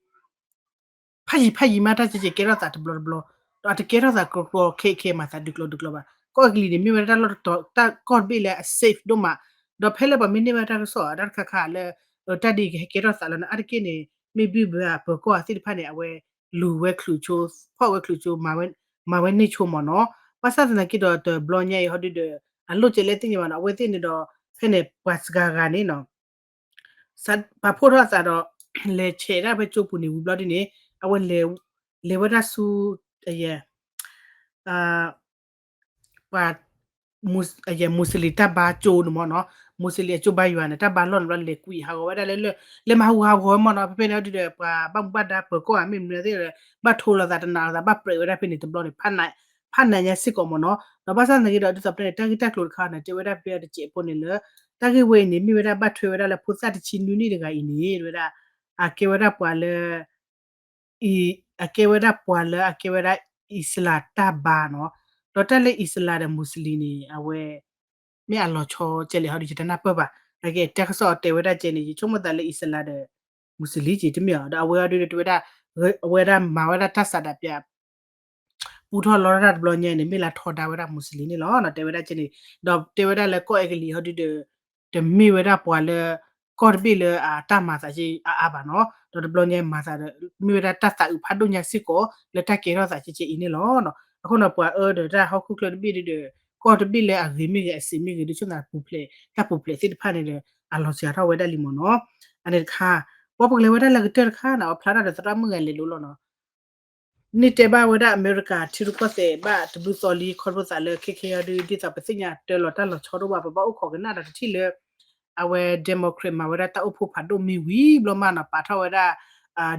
ဖးယံၤဖးယံၤမး တၢ်ကဲကဲကဲထီၣ်သးတဘျီတဘျီ, ဒီးအတကဲထီၣ်သးကြီကြီခဲအံၤခဲအံၤမၤသးဒုးကျိၤဒုးကျိၤဘၣ်. ကီၢ်အဲကလံးန့ၣ် မ့ၢ်ဝဲဒၣ်တၢ်လီၢ်တတီၤ တၢ်ကီၢ်တဘ့ၣ်လၢအ safe ဒိၣ်မး, ဒီးဖဲလၢပှၤမ့ၢ်န့ၢ်ဘၣ်တၢ်ကစီၣ်အတၢ်တခါခါလၢ တၢ်ဒ်အံၤကဟဲကဲထီၣ်သးလီၤန့ၣ် အါတက့ၢ်န့ၣ် မ့ၢ်ဘုၣ်ဘၢအပၢၤကီၢ်သ့ၣ်တဖၣ်န့ၣ် အဝဲလူၤဝဲချုးကၠိ ဖီၣ်ဝဲချုးကၠိ မၤဝဲန့ၢ်ဆိမ့ၢ်နီၤ. ဘၣ်ဆၣ်သနာ်က့ဒီးတဘျီညါအံၤဟီဒုဒီး အလိၣ်ကဲလဲၣ်သ့ၣ်ညါဘၣ်နီၤ အဝဲသ့ၣ်န့ၣ်ဒီး ဖဲန့ၣ်ပှၤစှၤဂၤန့ၣ်နီၤ ပာ်ဖှိၣ်ထီၣ်အသးဒီး လဲၤဆဲးဒၣ်ဖဲကၠိပူၤန့ၣ်ဝံၤဘျီဒ်န့ၣ် အဝဲလဲၤဝဲဒၣ်ဆူ ပှၤ Muslim တၢ်ဘါကၠိန့ၣ်မ့ၢ်နီၤ Muslim အကၠိဘါယွၤန့ၣ် တၢ်ဘါလီၢ်န့ၣ်ဘျီလဲၤကွံာ်ဟးဂီၤဝဲဒၣ်လၢ လဲၤမၤဟးဂူာ်ဟးဂီၤဝဲမ့ၢ်နီၤ ဖဲဖဲန့ၣ်ဒုဒီး ပှၤဘၣ်မူဘၣ်ဒါပၢၤကီၢ်ဧါ မ့ၢ်မနုၤသ့ၣ်ဒီး ဘၣ်ထိလီၤသးတနာ်လီၤသး ဘၣ်ပြဲးဝဲဒၣ်ဖဲန့ၣ်တဘျီန့ၣ် ဖးနးညါစ့ၢ်ကီးမ့ၢ်နီၤ ဒီးဘၣ်ဆၣ်သနာ်က့ဒီး ဒ်သိးပတဲန့ၣ် တၢ်ဂ့ၢ်တၢ်ကျိၤတခါန့ၣ် တဲဝဲဒၣ်ဖဲအတစဲးဖိန့ၣ်လၢ တၢ်ဂ့ၢ်ဝဲအံၤန့ၣ် မ့ၢ်ဝဲဒၣ်ဘၣ်ထွဲဝဲဒၣ်လၢဖိသၣ်တဆံနွံနံၣ်တဂၤအံၤန့ၣ် တဲဝဲဒၣ် အကဲဝဲဒၣ်ပှၤလၢ အကဲဝဲဒၣ်ပှၤလၢအကဲဝဲဒၣ် Islam တၢ်ဘါနီၤ ဒီးတၢ်လၢ Islam ဒီး Muslim န့ၣ် အဝဲ မ့ၢ်အလီၤဆီကဲလဲၣ်ဟီဒု ယတနၢ်ပၢၢ်ဘၣ် နာ်က့ တၢ်ကစီၣ်တဲဝဲဒၣ်ကဲန့ၣ် ယဆိကမိၣ်သးလၢ Islam ဒီး Muslim က့တမ့ၢ်အီၤ ဒီးအဝဲအီၤဒုဒီးတဝဲဒၣ် အဝဲဒၣ်မၤဝဲဒၣ်တၢ်ဆန္ဒပြ ပူထီၣ်လီတၢ်တဘျီညါန့ၣ် မ့ၢ်လၢထီဒါဝဲဒၣ် Muslim န့ၣ်လီၤ တဲဝဲဒၣ်ကဲန့ၣ် ဒီးတဲဝဲဒၣ်လၢကီၢ်အဲကလံးဟီဒုဒီး တမ့ၢ်ဝဲဒၣ်ပှၤလၢ ကီၢ်တဘ့ၣ်လၢအတၢ်မၤသးက့အါအါဘၣ်နီၤ ဒီးတဘျီညါမၤသးဒီး မ့ၢ်ဝဲဒၣ်တၢ်သးအုးဖးဒိၣ်ညါစ့ၢ်ကီး လၢတၢ်ကဲထီၣ်သးကဲကဲအံၤန့ၣ်လီၤ. အဃိန့ၣ် ပှၤအၢဒီးတၢ်ဟီၣ်ခိၣ်ချၢတဘ့ၣ်ဒုဒီး ကီၢ်တဘ့ၣ်လၢအဂ့ၤမ့ၢ်ဂ့ၤ အစံးမ့ၢ်ဂ့ၤ ဒုဆိသးပူၤဖျဲး တၢ်ပူၤဖျဲးသ့ၣ်တဖၣ်န့ၣ်ဒီး အလီၤစှၤထီၣ်ဝဲဒၣ်လံမ့ၢ်နီၤ. အန့ၣ်တခါ ပှၤပကလဲၤဝဲဒၣ်လၢကတၢၢ်တခါန့ၣ် အဖျါထီၣ်ဒီးသရၣ်မုၣ်ဂၤလဲၤလိၤလီၤနီၤ န့ၢ်တဲဘၣ်ဝဲဒၣ်အမဲရကၤထံရူၢ်ကီၢ်သဲးဘၣ်တဘျုးသီလံ ခီဖျိသးလၢခဲခဲအံၤဒု ဒ်သိးပသ့ၣ်ညါတၢ်လီၤတၢ်လီၤဆီဒိၣ်ဘၣ် ပဘၣ်အိၣ်ခိးကနၣ်ဒီးတထံၣ်လၢ အဝဲ Democrat မၤဝဲဒၣ်တၢ်အိၣ်ဖှိၣ်ဖးဒိၣ်မ့ၢ်ဝံၤဘျီမးနီၤ ပာ်ထီၣ်ဝဲဒၣ်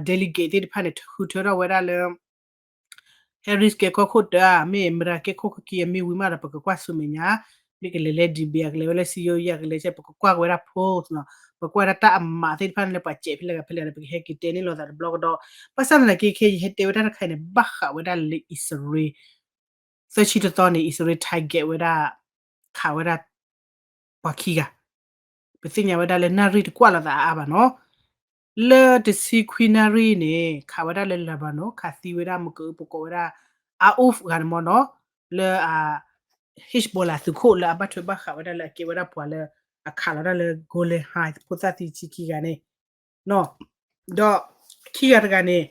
delegate သ့ၣ်တဖၣ်န့ၣ် ဃုထၢထီၣ်ဝဲဒၣ်လၢ Harris ကဲကီၢ်ခိၣ်တၢ မ့ၢ်မရၤကဲခိၣ်ကက့ၤအမ့ၢ်ဝံၤမးဒီး ပကကွၢ်ဆူမဲာ်ညါ မ့ၢ်ကလဲၤလၢ debate ကလဲၤဝဲလၢ စံယိယကလဲၤဆဲ ပကကွၢ်က့ၤဝဲဒၣ် poll နီၤ ပကွၢ်ဝဲဒၣ်တၢ်အမးသ့ၣ်တဖၣ်န့ၣ်လၢပှၤစဲးဖဲလဲၣ်ဂၤဖဲလဲၣ်ဂၤဒီး ပကဟဲက့ၤတဲန့ၢ်လိာ်သးတဘျီကဒီး ဘၣ်ဆၣ်သနာ်က့ခဲ ယဟဲတဲဝဲဒၣ်တခါအံၤန့ၣ် ဘၣ်ဃးဝဲဒၣ်လၢ Israel သၢဆံတသီန့ၣ် Israel target ဝဲဒၣ် ခးဝဲဒၣ် ပှၤခံဂၤ ပသ့ၣ်ညါဝဲဒၣ်လၢနၣ်ရံၣ်တကွၢ်လိာ်သးအါအါဘၣ်နီၤ လၢတဆံခွံနၣ်ရံၣ်န့ၣ် ခးဝဲဒၣ်လၢ Lebanon ခးသံဝဲဒၣ်မုၢ်ကအုပကိးဝဲဒၣ် Aouf ဂၤန့ၣ်မ့ၢ်နီၤ လၢ Hezbollah သုးခိၣ်လၢအဘၣ်ထွဲဘၣ်ဃးဝဲဒၣ်လၢအကဲဝဲဒၣ်ပှၤလၢ အခးလီၤဒၣ်လၢ Golan Heights ဖိသၣ်သံဆံခံဂၤန့ၣ် ဒီးခံဂၤတဂၤန့ၣ်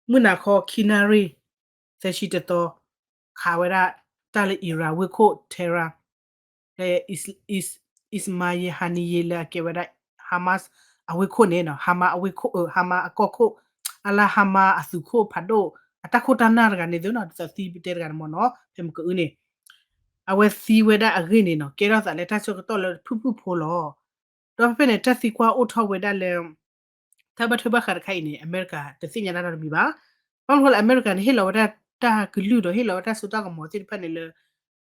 မုၢ်နၤခီခံနၣ်ရံၣ် သၢဆံတသီ ခးဝဲဒၣ်တၢ်လၢ Iran ဝ့ၢ်ခိၣ် Tehran လၢ Is- Is- Ismail Haniyeh လၢအကဲဝဲဒၣ် Hamas အဝ့ၢ်ခိၣ်န့ၣ်နီၤ Hamas အဝ့ၢ်ခိၣ် အ Hamas အကီၢ်ခိၣ် အလၢ Hamas အသုးခိၣ်ဖးဒိၣ် အတၢ်ခိၣ်တၢ်နၢ်တဂၤန့ၣ်သ့နီၤ ဒ်သိးသံပတဲတဂၤန့ၣ်မ့ၢ်နီၤ ဖဲမုၢ်ကအုန့ၣ် အဝဲသံဝဲဒၣ်အဂ့ၢ်န့ၣ်နီၤ ကဲထီၣ်သးလၢတၢ်ဆၢကတီၢ်လၢဖုၣ်ဖုၣ်ဖိလီၤ. ဒီးဖဲဖဲန့ၣ် တၢ်သံကွၢ်အိၣ်ထီၣ်ဝဲဒၣ်လၢ တၢ်ဘၣ်ထွဲဘၣ်ဃးတခါအံၤန့ၣ် အမဲရကၤတသ့ၣ်ညါတၢ်နီတမံၤဘၣ်. ဘၣ်မနုၤဃိလၢအမဲရကၤန့ၣ် ဟ့ၣ်လီၤဝဲဒၣ်တၢ်ကလုၢ်ဒီးဟ့ၣ်လီၤဝဲဒၣ်စိတၢ်ကမီၤသ့ၣ်တဖၣ်န့ၣ်လၢ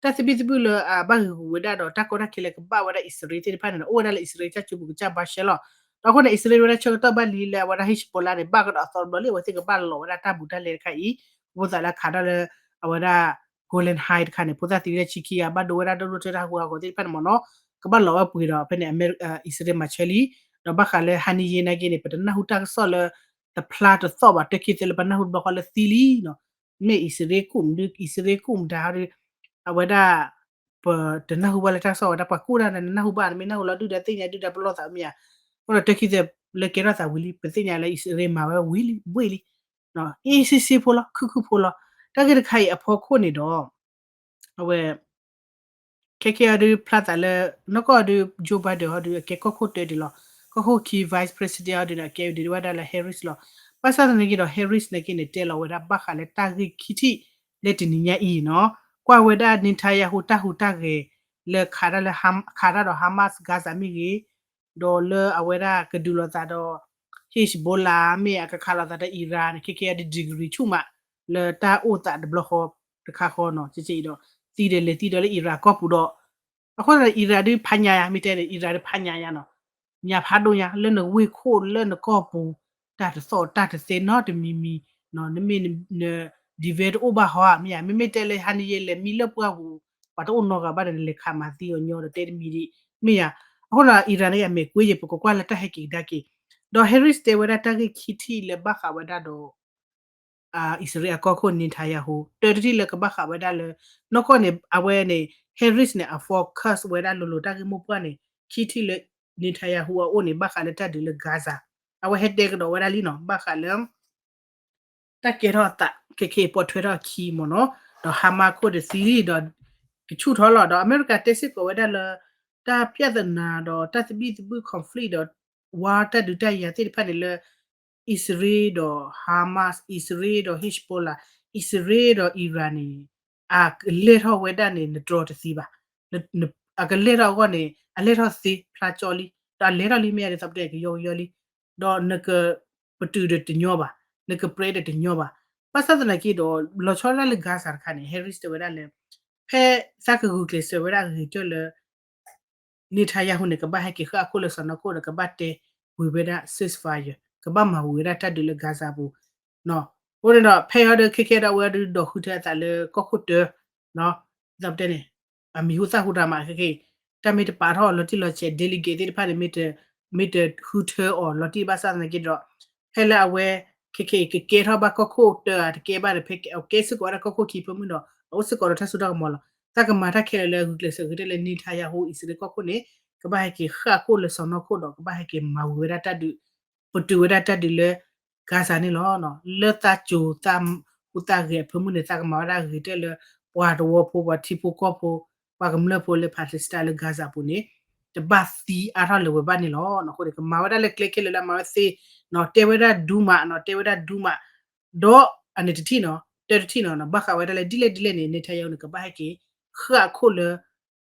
တၢ်သဘံၣ်သဘုၣ်လၢအဘၣ်ဂ့ၤဂူာ်ဝဲဒၣ်ဒီးတၢ်ကီတၢ်ခဲလၢကဘၣ်ဝဲဒၣ်အံၣ်စရ့လးသ့ၣ်တဖၣ်န့ၣ်ဒီး အိၣ်ဝဲဒၣ်လၢအံၣ်စရ့လးတၢ်စုပူၤကစၢ်ဘၣ်ရှဲလီၤ. ဒီးအဃိန့ၣ် အံၣ်စရ့လးဝဲဒၣ်ဆၢကတီၢ်ဘၣ်လံလၢအဝဲဒၣ် Hezbollah န့ၣ် ဘၣ်ကဒီးအသီတဘျီလံ အဝဲသ့ၣ်ကဘၣ်လီၤဝဲဒၣ်တၢ်ဘူးတၢ်လဲတခါအံၤ အဃိသးလၢခးဒၣ်လၢ အဝဲဒၣ် Golan Heights တခါန့ၣ် ဖိသၣ်သံဝဲဒၣ်ဆံခံဂၤ ဘၣ်ဒိဝဲဒၣ်ဒိၣ်ဒိၣ်ထၢထၢ်ဟူးဟးဂီၤသ့ၣ်တဖၣ်န့ၣ်မ့ၢ်နီၤ ကဘၣ်လီၤဝဲပှ့ၤဒီး ဖဲန့ၣ် အံၣ်စရ့လးမၤဆၢလံ ဒီးဘၣ်ဃးလၢ Haniyeh နာ်က့န့ၣ် ပတနၢ်ဟူတၢ်ကစီၣ်လၢ တဖျါတသီၣ်ဘၣ် တၢ်ခံသ့လၢပနၢ်ဟူတဘျီဃီလၢသံလံနီၤ မ့ၢ်အံၣ်စရ့လးကူၣ်မနုၤ အံၣ်စရ့လးကူၣ်မတၤဒီး အဝဲဒၣ် ပတနၢ်ဟူဘၣ်လၢတၢ်ကစီၣ်ဝဲဒၣ် ပှၤကူၣ်တၢ်န့ၣ် နနၢ်ဟူဘၣ် နမ့ၢ်နၢ်ဟူလီၤဒုၣ်ဒါသ့ၣ်ညါဒုၣ်ဒါပလီၢ်သးမ့ၢ်ဧါ. အဃိဒီးတၢ်ခံသ့လၢကဲထီၣ်သးဝံၤလံ ပသ့ၣ်ညါလၢအံၣ်စရ့လးမၤဝဲဝံၤလံ ဘှ့ၣ်လံ အ့ၣ်စ့စ့ဖိလီၤ ခုၣ်ခုၣ်ဖိလီၤ. တၢ်ဂ့ၢ်တခါအံၤအဖီခိၣ်န့ၣ်ဒီး အဝဲ ခဲကဲအီၤဒုးဖျါသးလၢ နီၢ်ကီၢ်အီၤဒုး Joe Biden အီၤဒုး အကဲကီၢ်ခိၣ်တၢဒံးလီၤ. ကီၢ်ခိၣ်ခံ vice president အီၤဒုးန့ၣ် အကဲဒံးဝဲဒၣ်လၢ Harris လီၤ. ဘၣ်ဆၣ်သနာ်က့ဒီး Harris နာ်က့န့ၣ် တဲလီၤဝဲဒၣ်ဘၣ်ဃးလၢတၢ်ဂ့ၢ်ခံထံၣ်လၢတနံၤညါအံၤနီၤ ကွၢ်ဝဲဒၣ် Netanyahu တၢ်ဟူးတၢ်ဂဲၤ လၢခးတၢ်လၢ ခးတၢ်ဒီး Hamas Gaza မ့ၢ်ဂ့ၤ ဒီးလၢအဝဲဒၣ်ကဒုးလိာ်သးဒီး Hezbollah မ့ၢ်အကခးလိာ်သးဒီး Iran န့ၣ် ခဲကဲအီၤဒုး degree ဆူၣ်မး လၢတၢ်အိၣ်သးတဘျီဃီတခါဃီနီၤ ကကဲအံၤဒီး သံဒီးလဲၤသံဒီးလၢ Iran ကီၢ်ပူၤဒီး အဃိသတးဒီး Iran ဒုးဖးညါယါ မ့ၢ်တဲန့ၣ် Iran ဒုးဖးညါယါနီၤ ညါဖးဒိၣ်ညါ လၢနဝ့ၢ်ခိၣ်လၢနကီၢ်ပူၤ တၢ်တသီၣ်တၢ်တသဲနီတမံၤမံၤ နမ့ၢ်န defend တအိၣ်ဘၣ်ဟီဧါ မ့ၢ်ဧါ မ့မ့ၢ်တဲလၢ Haniyeh လဲၤမံလၢပှၢ်ပူၤ ပှၤတအိၣ်နီတဂၤဘၣ်ဒီး နလဲၤခးမၤသံအီၤညီဒီးတဲတမံၤဒံး မ့ၢ်ဧါ. အဃိဒီး Iran န့ၣ်အမဲာ်ကွ့ယဲၢ် ပကကွၢ်လၢတၢ်ဟဲက့ၤကဒါက့ၤ ဒီး Harris တဲဝဲဒၣ်တၢ်ဂ့ၢ်ခံထံၣ်လၢဘၣ်ဃးဝဲဒၣ်ဒီး အံၣ်စရ့လးအကီၢ်ခိၣ် Netanyahu တၢတထံၣ်လၢကဘၣ်ဃးဝဲဒၣ်လၢ နီၢ်ကီၢ်န့ၣ် အဝဲန့ၣ် Harris န့ၣ် အ focus ဝဲဒၣ်လိၤလိၤတၢ်ဂ့ၢ်မိၢ်ပှၢ်န့ၣ် ခံထံၣ်လၢ Netanyahu အအိၣ်န့ၣ် ဘၣ်ဃးလၢတၢ်ဒုးလၢ Gaza အဝဲဟဲတဲကဒီးဝဲဒၣ်လံနီၤ ဘၣ်ဃးလၢ တၢ်ကဲထီၣ်အသး ခဲကဲအံၤပိာ်ထွဲထီၣ်အခံမ့ၢ်နီၤ ဒီး Hamas ခိၣ်ဒီးသံလံဒီး ကဆူၣ်ထီၣ်လီၤ ဒီးအမဲရကၤတဲစ့ၢ်ကီးဝဲဒၣ်လၢ တၢ်ပြဿနာဒီးတၢ်သဘံၣ်သဘုၣ် conflict ဒီး war တၢ်ဒုးတၢ်ယၤသ့ၣ်တဖၣ်န့ၣ်လၢ အံၣ်စရ့လးဒီး Hamas အံၣ်စရ့လးဒီး Hezbollah အံၣ်စရ့လးဒီး Iran န့ၣ် အကလဲၤထီၣ်ဝဲဒၣ်န့ၣ် နတြီတသံဘၣ် အကလဲၤထီၣ်အဂီၢ်န့ၣ် အလဲၤထီၣ်သ့ဖျါကၠီလံ ဒီးအလဲၤထီၣ်လံမ့ၢ်ဧါဒ်သိးပတဲကယီကယီလံ ဒီးနက ပတုာ်ဒီးတညီဘၣ် နကပြဲဒီးတညီဘၣ် ဘၣ်ဆၣ်သနာ်က့ဒီး လီၤဆီဒၣ်တၢ်လၢ Gaza တခါန့ၣ် Harris တဲဝဲဒၣ်လၢ ဖဲသးကဂုာ်ကျဲးစၢးဝဲဒၣ်အဂ့ၤကတၢၢ်လၢ Netanyahu န့ၣ် ကဘၣ်ဟဲက့ၤဃၣ်အခိၣ်လၢစီၢ်နီၤခိၣ်ဒီး ကဘၣ်တဲဝံၤဝဲဒၣ် ceasefire ကဘၣ်မၤဝံၤဝဲဒၣ်တၢ်ဒုးလၢ Gaza ပူၤ အဃိန့ၣ်ဒီး ဖဲအံၤဒီး ခဲကဲဒီး အဝဲဒုးဒိးဃုထၢအသးလၢကီၢ်ခိၣ်တၢ သးပတဲန့ၣ် အမံၤဟူသၣ်ဟူတၢ်မးခဲကဲအံၤ တၢ်မ့ၢ်တပာ်ထီၣ်အီၤလီၤတံၢ်လီၤဆဲး delegate သ့ၣ်တဖၣ်န့ၣ် မ့ၢ်တ မ့ၢ်တဃုထၢအီၤလီၤတံၢ်ဘၣ်ဆၣ်သနာ်က့ဒီး ဖဲလၢအဝဲ ခဲကဲအံၤ ကကဲထီၣ်ဘၣ်ကီၢ်ခိၣ်တၢဧါတကဲဘၣ်ဒီး ဖဲအကဲစ့ၢ်ကီးဝဲဒၣ်ကီၢ်ခိၣ်ခံဖၢမုၢ်ဒီး အအိၣ်စ့ၢ်ကီးဒီးတၢ်စိတၢ်ကမီၤလီၤ. တၢ်ကမၤတၢ်ခဲလၢာ်လၢအဂုာ်ကျဲးစၢးဂ့ၤကတၢၢ်လၢ Netanyahu အံၣ်စရ့လးကီၢ်ခိၣ်န့ၣ် ကဘၣ်ဟဲက့ၤဃၣ်အခိၣ်လၢစီၢ်နီၤခိၣ်ဒီး ကဘၣ်ဟဲက့ၤမၤဝံၤဝဲဒၣ်တၢ်ဒုး ပတုာ်ဝဲဒၣ်တၢ်ဒုးလၢ Gaza န့ၣ်လီၤ. လၢသးကိၤသးဟူးသးဂဲၤအဖၢမုၢ်န့ၣ် သးကမၤဝဲဒၣ်ဂ့ၤကတၢၢ်လၢ ပှၤသဝီဖိ ပှၤထံဖိကီၢ်ဖိ ပှၤကမျၢၢ်ဖိလၢ Palestine လၢ Gaza ပူၤန့ၣ် တဘၣ်သံအါထီၣ်လၢၤဝဲဘၣ်န့ၣ်လီၤ. အဃိန့ၣ် ကမၤဝဲဒၣ်လၢကျဲခဲလၢာ်လၢအမၤဝဲသ့နီၤ တဲဝဲဒၣ်ဒူမးနီၤ တဲဝဲဒၣ်ဒူမး ဒီးအန့ၣ်တထံၣ်နီၤ တၢတထံၣ်နီၤ ဘၣ်ဃးဝဲဒၣ်လၢဒ်လဲၣ်ဒ်လဲၣ်န့ၣ် Netanyahu န့ၣ် ကဘၣ်ဟဲက့ၤ ဃၣ်အခိၣ်လၢ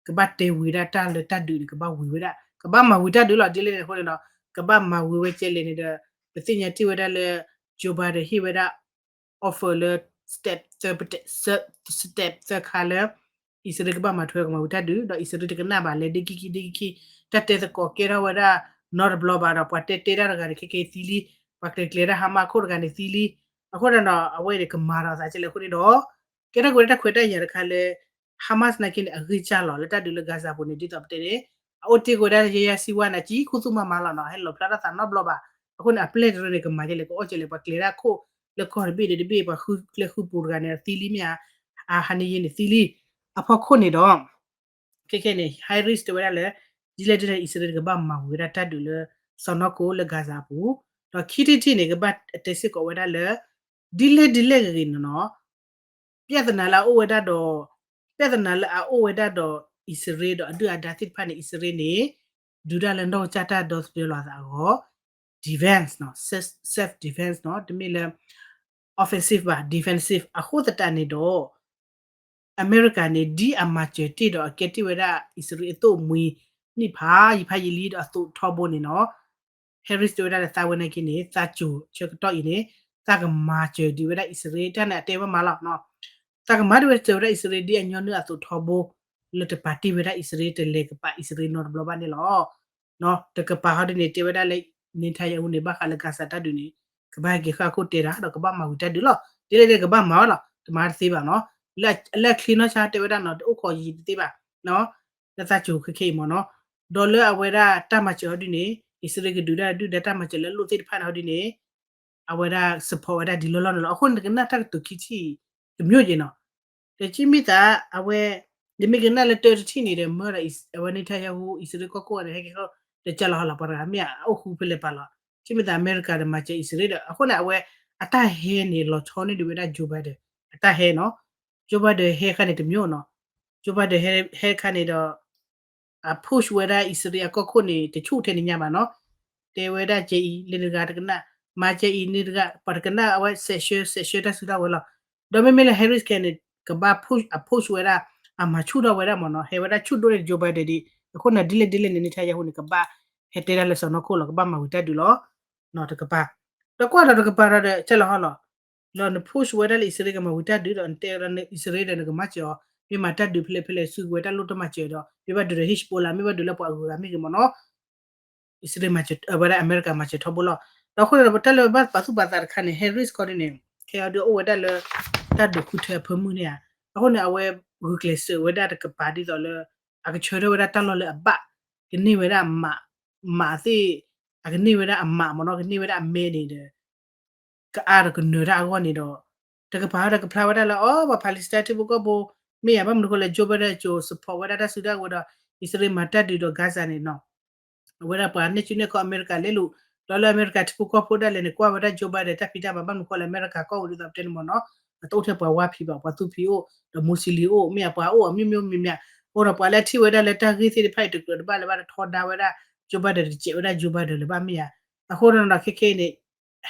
ကဘၣ်တဲဝံၤဒၣ်တၢ်လၢတၢ်ဒုးန့ၣ် ကဘၣ်ဝံၤဝဲဒၣ် ကဘၣ်မၤဝံၤတၢ်ဒုးလီၤ ဒ်လဲၣ်န့ၣ်အဃိန့ၣ်ဒီး ကဘၣ်မၤဝံၤဝဲကဲလဲၣ်န့ၣ်ဒီး ပသ့ၣ်ညါတ့ၢ်ဝဲဒၣ်လၢ Joe Biden ဟ့ၣ်ဝဲဒၣ် offer လၢ step သၢ step သၢခါလၢ အံၣ်စရ့လးကဘၣ်မၤထွဲကမၤဝံၤတၢ်ဒုး ဒီးအံၣ်စရ့လးတကနၣ်ဘၣ် လဲၤဒ့ခံခံဒ့ခံခံ တၢ်တဲသကိးကဲထီၣ်ဝဲဒၣ် နီတဘျီဘၣ်ဒီး ပှၤတဲတဲတၢ်တဂၤန့ၣ် ခဲကဲသံလံ ပှၤကျဲၤကျဲၤတၢ် Hamas ခိၣ်တဂၤန့ၣ်သံလံ အဃိဒီးနီၤ အဝဲန့ၣ်ကမၤဒီးသးကဲလဲၣ်အဃိန့ၣ်ဒီး ကဲထီၣ်က့ၤဝဲဒၣ်တၢ်ခွဲးတၢ်ယာ်တခါလၢ Hamas နာ်က့န့ၣ် အဂံၢ်စၢ်လီၤ လၢတၢ်ဒုးလၢ Gaza ပူၤန့ၣ် ဒ်သိးပတဲန့ၣ် အအိၣ်တ့ၢ်က့ၤဝဲဒၣ် ယဲယါစံဝါန့ၣ် ကံခူသူၣ်မးမးလီၤနီၤ ဟဲလီၤဖျါထီၣ်သးနီတဘျီဘၣ် အဃိန့ၣ် အပျဲၢ်တရၢန့ၣ် ကမၤကဲလဲၣ် ကအိၣ်ကဲလဲၣ် ပှၤကျဲၤဒၣ်ခိၣ်လၢကီၢ်တဘ့ၣ်ဒီးတဘ့ၣ် ပှၤဃုကျဲဃုပူၤတဂၤန့ၣ် သံလံမ့ၢ်ဧါ Haniyeh န့ၣ်သံလံ အဖီခိၣ်န့ၣ်ဒီး ခဲကဲန့ၣ် Harris တဲဝဲဒၣ်လၢ ဒ်လဲၣ်ဒ်လဲၣ် အံၣ်စရ့လးတကဘၣ်မၤဝံၤဝဲဒၣ်တၢ်ဒုးလၢ စီၢ်နီၤခိၣ်လၢ Gaza အပူၤ, ဒီးခံထံၣ်တထံၣ်န့ၣ် ကဘၣ်တဲစ့ၢ်ကီးဝဲဒၣ်လၢ ဒ်လဲၣ်ဒ်လဲၣ်ဂ့ၤဂ့ၤန့ၣ်နီၤ ပြဿနာလၢအအိၣ်ဝဲဒၣ်ဒီး ပြဿနာလၢအအိၣ်ဝဲဒၣ်ဒီး အံၣ်စရ့လးဒီးအဒုၣ်အဒါသ့ၣ်တဖၣ်န့ၣ် အံၣ်စရ့လးန့ၣ် ဒုးတၢ်လၢနီၢ်ကစၢ်တၢ်ဒီသဒၢလီၤအသးအဂီၢ် defense နီၤ self defense နီၤ တမ့ၢ်လၢ offensive ဘၣ် defensive အဃိသတးန့ၣ်ဒီး အမဲရကၤန့ၣ် ဒ်အမၤစၢၤတ့ၢ်ဒီးအကဲတ့ၢ်ဝဲဒၣ် အံၣ်စရ့လးအသိၣ်မှံနံၣ်ဖးယံၤဖးယံၤလံဒီးအသိးထီဘိန့ၣ်နီၤ Harris တဲဝဲဒၣ်လၢသးဝဲန့ၣ်က့န့ၣ် သးစိၤဆၢကတီၢ်အံၤန့ၣ် သးကမၤစၢၤဒံးဝဲဒၣ်အံၣ်စရ့လး တၢ်န့ၣ်အတဲဝဲမးလီၤနီၤ သးကမၤဒံးဝဲစၢၤဝဲဒၣ်အံၣ်စရ့လး ဒ်အညီနုၢ်အသိးထီဘိ လၢတပာ်တ့ၢ်ဝဲဒၣ်အံၣ်စရ့လး တလဲၤကပာ်အံၣ်စရ့လးနီတဘျီဘၣ်န့ၣ်လီၤ. တကပၤဟီဒ်န့ၣ် တဲဝဲဒၣ်လၢ Netanyahu န့ၣ် ဘၣ်ဃးလၢ Gaza တၢ်ဒုးန့ၣ် ကဘၣ်ဟဲက့ၤဃၣ်ခိၣ်တဲတၢ် ဒီးကဘၣ်မၤဝံၤတၢ်ဒုးလီၤ. ဒ်လဲၣ်ဒ်လဲၣ်ကဘၣ်မၤဝဲလီၤ. တမၤတသ့ဘၣ်နီၤ. လၢအချ့နီၢ်ဆါတဲဝဲဒၣ်နီၤ တအိၣ်ခိးယံာ်တသ့ဘၣ် လၢသးစိၤခဲခဲအံၤမ့ၢ်နီၤ. ဒီးလၢအဝဲဒၣ်တၢ်မၤစၢၤဟီဒ်န့ၣ် အံၣ်စရ့လးကဒုးဒၣ်ဒုၣ်ဒါတၢ်မၤစၢၤလၢအလိၣ်သ့ၣ်တဖၣ်န့ၣ်ဟီဒ်န့ၣ် အဝဲဒၣ် support ဝဲဒၣ်ဒ်လီၢ်လီၢ်န့ၣ်လီၤ. အဃိန့ၣ် နကနၣ်တၢ်ကတိၤခံထံၣ် တမျိုးက့ၤနီၤ. ဒီးကမ့ၢ်သး အဝဲ နမ့ၢ်ကနၣ်လၢတၢတထံၣ်န့ၣ်ဒီး မၢဒီးအဝဲ Netanyahu အံၣ်စရ့လးကီၢ်ခိၣ်န့ၣ် ဟဲက့ၤဃီ တကလီၤဟီလီၤ ပှၤတဂၤမ့ၢ်အအိၣ်ဃူဖဲလဲၣ်ပာ်လီၤ. ကမ့ၢ်သးအမဲရကၤဒီး မၤစၢၤအံၣ်စရ့လးဒီး အဃိန့ၣ် အဝဲ အတၢ်ဟဲန့ၣ် လီၤဆီန့ၢ်ဒံးဝဲဒၣ် Joe Biden အတၢ်ဟဲနီၤ. Joe Biden ဟဲခါန့ၣ်တမျိုးနီၤ. Joe Biden ဟဲ ဟဲခါန့ၣ်ဒီး အ push ဝဲဒၣ်အံၣ်စရ့လးအကီၢ်ခိၣ်န့ၣ် တဆူၣ်ထဲန့ၣ်ညါဘၣ်နီၤ. တဲဝဲဒၣ်ကဲအံၤ လၢနတဂၤတကနၣ်, မၤကဲအံၤ နတဂၤ ပှၤတကနၣ်အဝဲ စဲးဆှၢ စဲးဆှၢတၢ်စုတၢ်ဝဲၤလီၤ. ဒီးမ့မ့ၢ်လၢ Harris ခဲန့ၣ် ကဘၣ် push အ push ဝဲဒၣ် အမၤဆူၣ်ထီၣ်ဝဲဒၣ်မ့ၢ်နီၤ, ဟဲဝဲဒၣ်ဆူၣ်ဒိၣ်န့ၢ် Joe Biden ဒံး. အဃိန့ၣ် ဒ်လဲၣ်ဒ်လဲၣ်န့ၣ် Netanyahu န့ၣ် ကဘၣ်ဟဲတဲဒၣ်လၢစီၢ်နီၤခိၣ်လီၤ, ကဘၣ်မၤဝံၤတၢ်ဒုးလီၤ. တကပၤ ဒီးကွၢ်ဒီးတကပၤဒီး ကလီၤဟီလီၤ. ဒီးန push ဝဲဒၣ်လၢအံၣ်စရ့လးကမၤဝံၤတၢ်ဒုးဒီး နတဲဝဲဒၣ်လၢအံၣ်စရ့လးဒီးနကမၤစၢၤအီၤ, မ့ၢ်မၤတၢ်ဒုးဖဲလဲၣ်ဖဲလဲၣ် စုကဝဲၤတၢ်လိၣ်တၢ်မၤစၢၤဒီး မ့ၢ်ဘၣ်ဒုးဒီး Hezbollah မ့ၢ်ဘၣ်ဒုးလၢပှၤအဂုၤအဂၤမ့ၢ်ဂ့ၤမ့ၢ်နီၤ အံၣ်စရ့လးမၤစၢၤ အဝဲဒၣ်အမဲရကၤမၤစၢၤထီဘိလီၤ. ဒီးအဃိန့ၣ်ဒီး ပတၢ်လၢပဘၣ်ပာ်သူၣ်ပာ်သးတခါန့ၣ် Harris ခီဒ်န့ၣ် ခဲအံၤဒုးအိၣ်ဝဲဒၣ်လၢ တၢ်ဒုးဃုထၢအဖၢမုၢ်န့ၣ်ဧါ. အဃိန့ၣ် အဝဲဂုာ်ကျဲးစၢးဝဲဒၣ်တကပၤဒ်သိးလၢ အကဆၢထၢၣ်ဝဲဒၣ်တၢ်လီၢ်လၢအဘၣ်, ကန့ၢ်ဝဲဒၣ်အမး, မးသ့ၣ်, အကန့ၢ်ဝဲဒၣ်အမးမ့ၢ်နီၤ, ကန့ၢ်ဝဲဒၣ်အမဲန့ၣ်ဒီး ကအါဒီးကနၢၤတၢ်အဂီၢ်န့ၣ်ဒီး တကပၤဒီးကဖျါဝဲဒၣ်လၢ အီ ပှၤ Palestine ထံဖိကီၢ်ဖိ မ့ၢ်ယၤဘၣ်မနုၤဃိလဲၣ် Joe Biden ကၠိ support ဝဲဒၣ်တၢ်စုတၢ်ဝဲၤဒီး အံၣ်စရ့လးမၤတၢ်ဒုးဒီး Gaza န့ၣ်နီၤ အဝဲဒၣ်ပှၤနဲၣ်စုနဲၣ်ခီအမဲရကၤလဲၤလိာ်, ဒီးလၢအမဲရကၤထံဖိကီၢ်ဖိဒၣ်လဲာ်န့ၣ် ကွၢ်ဝဲဒၣ် Joe Biden တၢ်ဖံးတၢ်မၤဘၣ်မနုၤဃိလဲၣ် အမဲရကၤကီၢ်ဝဲဒ်သိးပတဲန့ၣ်မ့ၢ်နီၤ, အတအိၣ်ထဲပှၤဝါဖံးဘၣ် ပှၤသူဖံးအိၣ် ဒီး Muslim အိၣ် မ့ၢ်ယၤပှၤအိၣ်အမျိုးမျိုး မ့ၢ်မ့ၢ်, အဃိဒီးပှၤလၢအထံၣ်ဝဲဒၣ်လၢတၢ်ဂ့ၢ်သ့ၣ်တဖၣ်အံၤတကြၢးတဘၣ်လၢၤဘၣ်ဒီးထီဒါဝဲဒၣ် Joe Biden တစဲးဝဲဒၣ် Joe Biden လၢၤဘၣ်မ့ၢ်ယၤ, အဃိဒီးခဲခဲအံၤန့ၣ်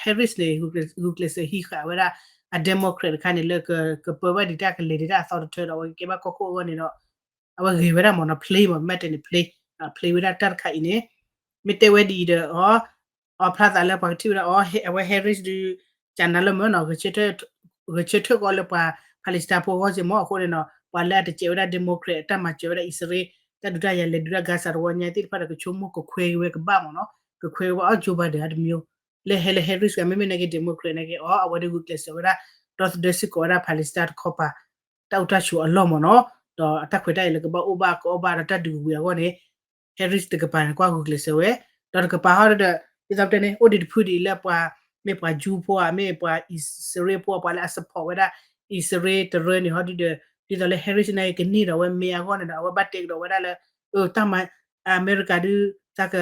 Harris န့ၣ် ဂုာ်ကျဲးစၢးဟံးဃာ်ဝဲဒၣ် အ Democrat တခါန့ၣ်လၢ ကပၢဘၣ်ဒံးတၢ်ကလဲၤဒံးတၢ်အသီတထၢဒီး အဝဲကကဲဘၣ်ကီၢ်ခိၣ်အဂီၢ်န့ၣ်ဒီး အဝဲဂဲၤဝဲဒၣ်မ့ၢ်နီၤ play မ့ၢ်မ့ၢ်တဲန့ၣ် play, play ဝဲဒၣ်တၢ်တခါအံၤန့ၣ် မ့ၢ်တဲဝဲဒ်အံၤဒီး အီ အီဖျါသးလၢပှၤကထံၣ်ဝဲဒၣ်အီ အဝဲ Harris ဒုး ကနၤလၢမ့ၢ်နီၤ ဂဲၤဆၢထၢၣ်ကီးလၢပှၤ Palestine ဖိအဂီၢ်က့မ့ၢ် အဃိန့ၣ်နီၤ ပှၤလၢအတစဲးဝဲဒၣ် Democrat တၢ်မၤစၢၤဝဲဒၣ်အံၣ်စရ့လး တၢ်ဒုးတၢ်ယၤလဲၤဒုးတၢ် Gaza တဝီညါသ့ၣ်တဖၣ်ဒီး ကဆိကမိၣ်ကခွဲးဝဲကဘၣ်မ့ၢ်နီၤ ကခွဲးဝဲအီ Joe Biden အတမျိုး လၢဟဲလၢ Harris ဂၤ မ့မ့ၢ်နာ်က့ Democrat နာ်က့ အီ အဝဲဒၣ်ဂုာ်ကျဲးစၢးဝဲဒၣ် ဒီသဒၢစ့ၢ်ကီးဝဲဒၣ် Palestine တခီပၤ တၢ်အိၣ်တၢ်ဆိးအလီၢ်မ့ၢ်နီၤ ဒီးအတၢ်ခွဲးတၢ်ယာ်လၢကဘၣ်အိၣ်ဘၣ်ကအီၣ်ဘၣ်ဒီးတၢ်ဒုးကဝံၤအဂီၢ်န့ၣ် Harris တကပၤန့ၣ် ကွၢ်ဂုာ်ကျဲးစၢးဝဲ ဒီးတကပၤဟီဒီး ဒ်သိးပတဲန့ၣ် အိၣ်ဒံးတဖုဒံးလၢပှၤ မ့ၢ်ပှၤ Jew ဖိဧါ မ့ၢ်ပှၤအံၣ်စရ့လးဖိ ပှၤလၢအ support ဝဲဒၣ် အံၣ်စရ့လးတရၢန့ၣ်ဟီဒုဒီး ဒ်သိးလၢ Harris န့ၣ် ကန့ၢ်ဒီးဝဲမဲအဂီၢ်န့ၣ်ဒီး အဝဲဘၣ်တဲကဒီးဝဲဒၣ်လၢ တၢ်မၤ အမဲရကၤဒုး တၢ်က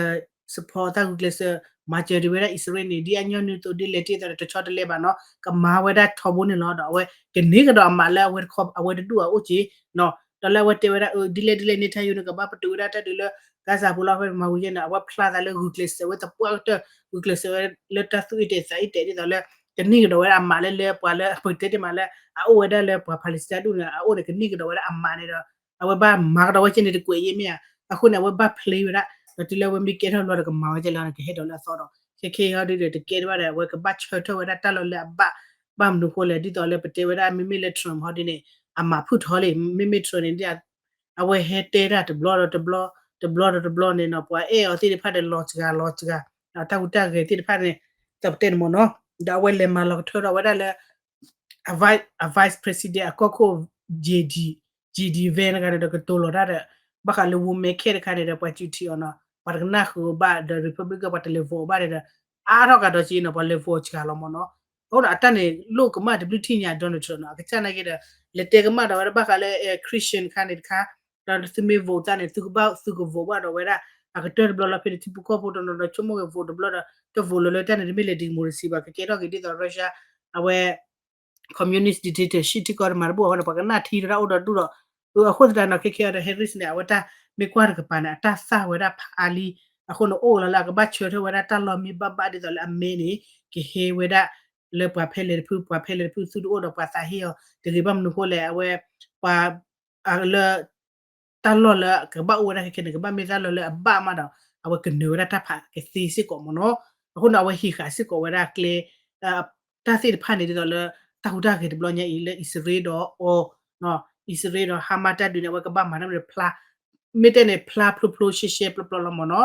support တၢ်ဂုာ်ကျဲးစၢး မၤစၢၤဒံးဝဲဒၣ်အံၣ်စရ့လးန့ၣ် ဒ်အညီနုၢ်သိးဒ်လဲၣ်တ့ၢ်သိးဒီး တဆီတလဲဘၣ်နီၤ ကမၤဝဲဒၣ်ထီဘိန့ၣ်လီၤ. ဒီးအဝဲကန့ၢ်ကဒီးအမးလၢအဝဲတခီ အဝဲတဒူၣ်အအိၣ်က့နီၤ ဒီးလၢအဝဲတဲဝဲဒၣ် အၢ ဒ်လဲၣ်ဒ်လဲၣ် Netanyahu န့ၣ် ကဘၣ်ပတုာ်ဝဲဒၣ်တၢ်ဒုးလၢ Gaza ပူၤလီၤ ဖဲမၤဝံၤယဲန့ၣ် အဝဲဖျါသးလၢဂုာ်ကျဲးစၢးဝဲသပှၢ်ကတၢၢ် ဂုာ်ကျဲးစၢးဝဲလၢတၢ်သူၣ်အ့ၣ်တဲာ်သးအ့ၣ်တဲာ်ဒ်သိးလၢ ကန့ၢ်ကဒီးဝဲဒၣ်အမးလၢလၢပှၤလၢပကတဲတ့ၢ်မးလၢ အအိၣ်ဝဲဒၣ်လၢပှၤ Palestine ဒူၣ်န့ၣ် အအိၣ်န့ၣ် ကန့ၢ်ကဒီးဝဲဒၣ်အမးန့ၣ်ဒီး အဝဲဘၣ်မၤကဒီးဝဲကဲန့ၣ်တကွဲးယဲၢ်မ့ၢ်ဧါ. အဃိန့ၣ် အဝဲဘၣ် play ဝဲဒၣ် ဒီးတုၤလၢအဝဲမ့ၢ်ကဲထီၣ်လီၤဒီးကမၤဝဲကဲလီၤန့ၣ် ကဟဲဒီးလၢအသီဒီး ခဲခဲအံၤဟီဒုဒီး တကဲတဘၣ်ဒီး အဝဲကဘၣ်ဆၢထၢၣ်ဝဲဒၣ်တၢ်လီၢ်လၢအဘၣ် ဘၣ်မနုၤဃိလဲၣ် ဒ်သိးလၢပတဲဝဲဒၣ် မ့မ့ၢ်လၢ Trump ဟီဒုန့ၣ် အမးဖုၣ်ထီလံ မ့မ့ၢ် Trump န့ၣ် အဝဲဟဲတဲတၢ်တဘျီဒီးတဘျီ တဘျီဒီးတဘျီန့ၣ်နီၤ ပှၤအဲၣ်အီၤသ့ၣ်တဖၣ်ဒီးလီၤစှၤလီၤစှၤ တၢ်ဟူးတၢ်ဂဲၤသ့ၣ်တဖၣ်န့ၣ် သပတဲန့ၣ်မ့ၢ်နီၤ ဒီးအဝဲလဲၤမၤလီၤကထၢထီၣ်ဝဲဒၣ်လၢ အ vice president အကီၢ်ခိၣ် JD, JD Vance တဂၤန့ၣ်ဒီးကတိၤလီၤတၢ်ဒီး ဘၣ်ဃးလၢ woman care တခါန့ၣ်ဒီး ပှၤစူးထံးအီၤနီၤ ပှၤတကနၣ်ဃုာ်ဘၣ်ဒီး Republican ပှၤတလဲၤ vote ဘၣ်န့ၣ်ဒီး အါထီၣ်ကဒီးက့နီၤ ပှၤလဲၤ vote စှၤလီၤမ့ၢ်နီၤ အဃိဒီးအတၢ်န့ၣ် လိၣ်ကမၣ်တဘျုးထံၣ်ညါ Donald Trump နီၤ အကစၢ်နာ်က့ဒီး လဲၤတဲကမၣ်ဒီးဝဲဒၣ်ဘၣ်ဃးလၢ Christian တခါန့ၣ်တခါ ဒီးသုမ့ၢ် vote တၢ်န့ၣ် သုကဘၣ်သုက vote ဘၣ်ဒီးဝဲဒၣ် အကတၢၢ်တဘျီလီၤဖဲန့ၣ် ထံဖိကီၢ်ဖိတနီၤဒီးဆိကမိၣ်ဂ့ၤ vote တဘျီဒီး တ vote လၢၤလၢတၢ်န့ၣ် တမ့ၢ်လဲၤ democracy ဘၣ် ကကဲထီၣ်က့ၤဒ်သိး Russia အဝဲ communist dictatorship ထံကီၢ်တမၤတဘူၣ်အဃိန့ၣ် ပှၤကနၣ်ထံဒီးတၢ်အိၣ်ဒီးဒူၣ်ဒီး အဃိသတးဒီး ခဲခဲအံၤဒီး Harris န့ၣ် အဝဲတၢ်မ့ၢ်ကွၢ်တကပၤန့ၣ် အတၢ်သၣ်ဝဲဒၣ်ဖးအါလံ အဃိန့ၣ် အိၣ်လီၤလၢအကဘၣ်ဆၢထၢၣ်ဝဲဒၣ်တၢ်လီၢ်မ့ၢ်ဘၣ်ဘၣ်ဒ်သိးလၢအမဲန့ၣ် ကဟဲဝဲဒၣ် လၢပှၤဖဲလဲၣ်တဖု ပှၤဖဲလဲၣ်တဖု သုတအိၣ်ဒီးပှၤသးဟ့အီၤတဂ့ၤ ဘၣ်မနုၤဃိလဲၣ် အဝဲ ပှၤ လၢ တၢ်လီၢ်လၢကဘၣ်အိၣ်ဝဲဒၣ်ခဲခဲန့ၣ် ကဘၣ်မ့ၢ်တၢ်လီၢ်လၢအဘၣ်မးဒီး အဝဲကနၢၤဝဲဒၣ်တၢ်ဖးကသ့စ့ၢ်ကီးမ့ၢ်နီၤ. အဃိန့ၣ် အဝဲဟံးဃာ်စ့ၢ်ကီးဝဲဒၣ်ကျဲ တၢ်သ့ၣ်တဖၣ်န့ၣ် ဒ်သိးလၢ တၢ်ဟူးတၢ်ဂဲၤတဘျီညါအံၤလၢအံၣ်စရ့လးဒီးအီၤ အံၣ်စရ့လးဒီး Hamas တၢ်ဒုးန့ၣ် အဝဲကဘၣ်မၤတၢ်မနုၤ ဖျါ မ့ၢ်တဲန့ၣ် ဖျါဖျိဖျိရှဲရှဲပျီပျီလီၤမ့ၢ်နီၤ.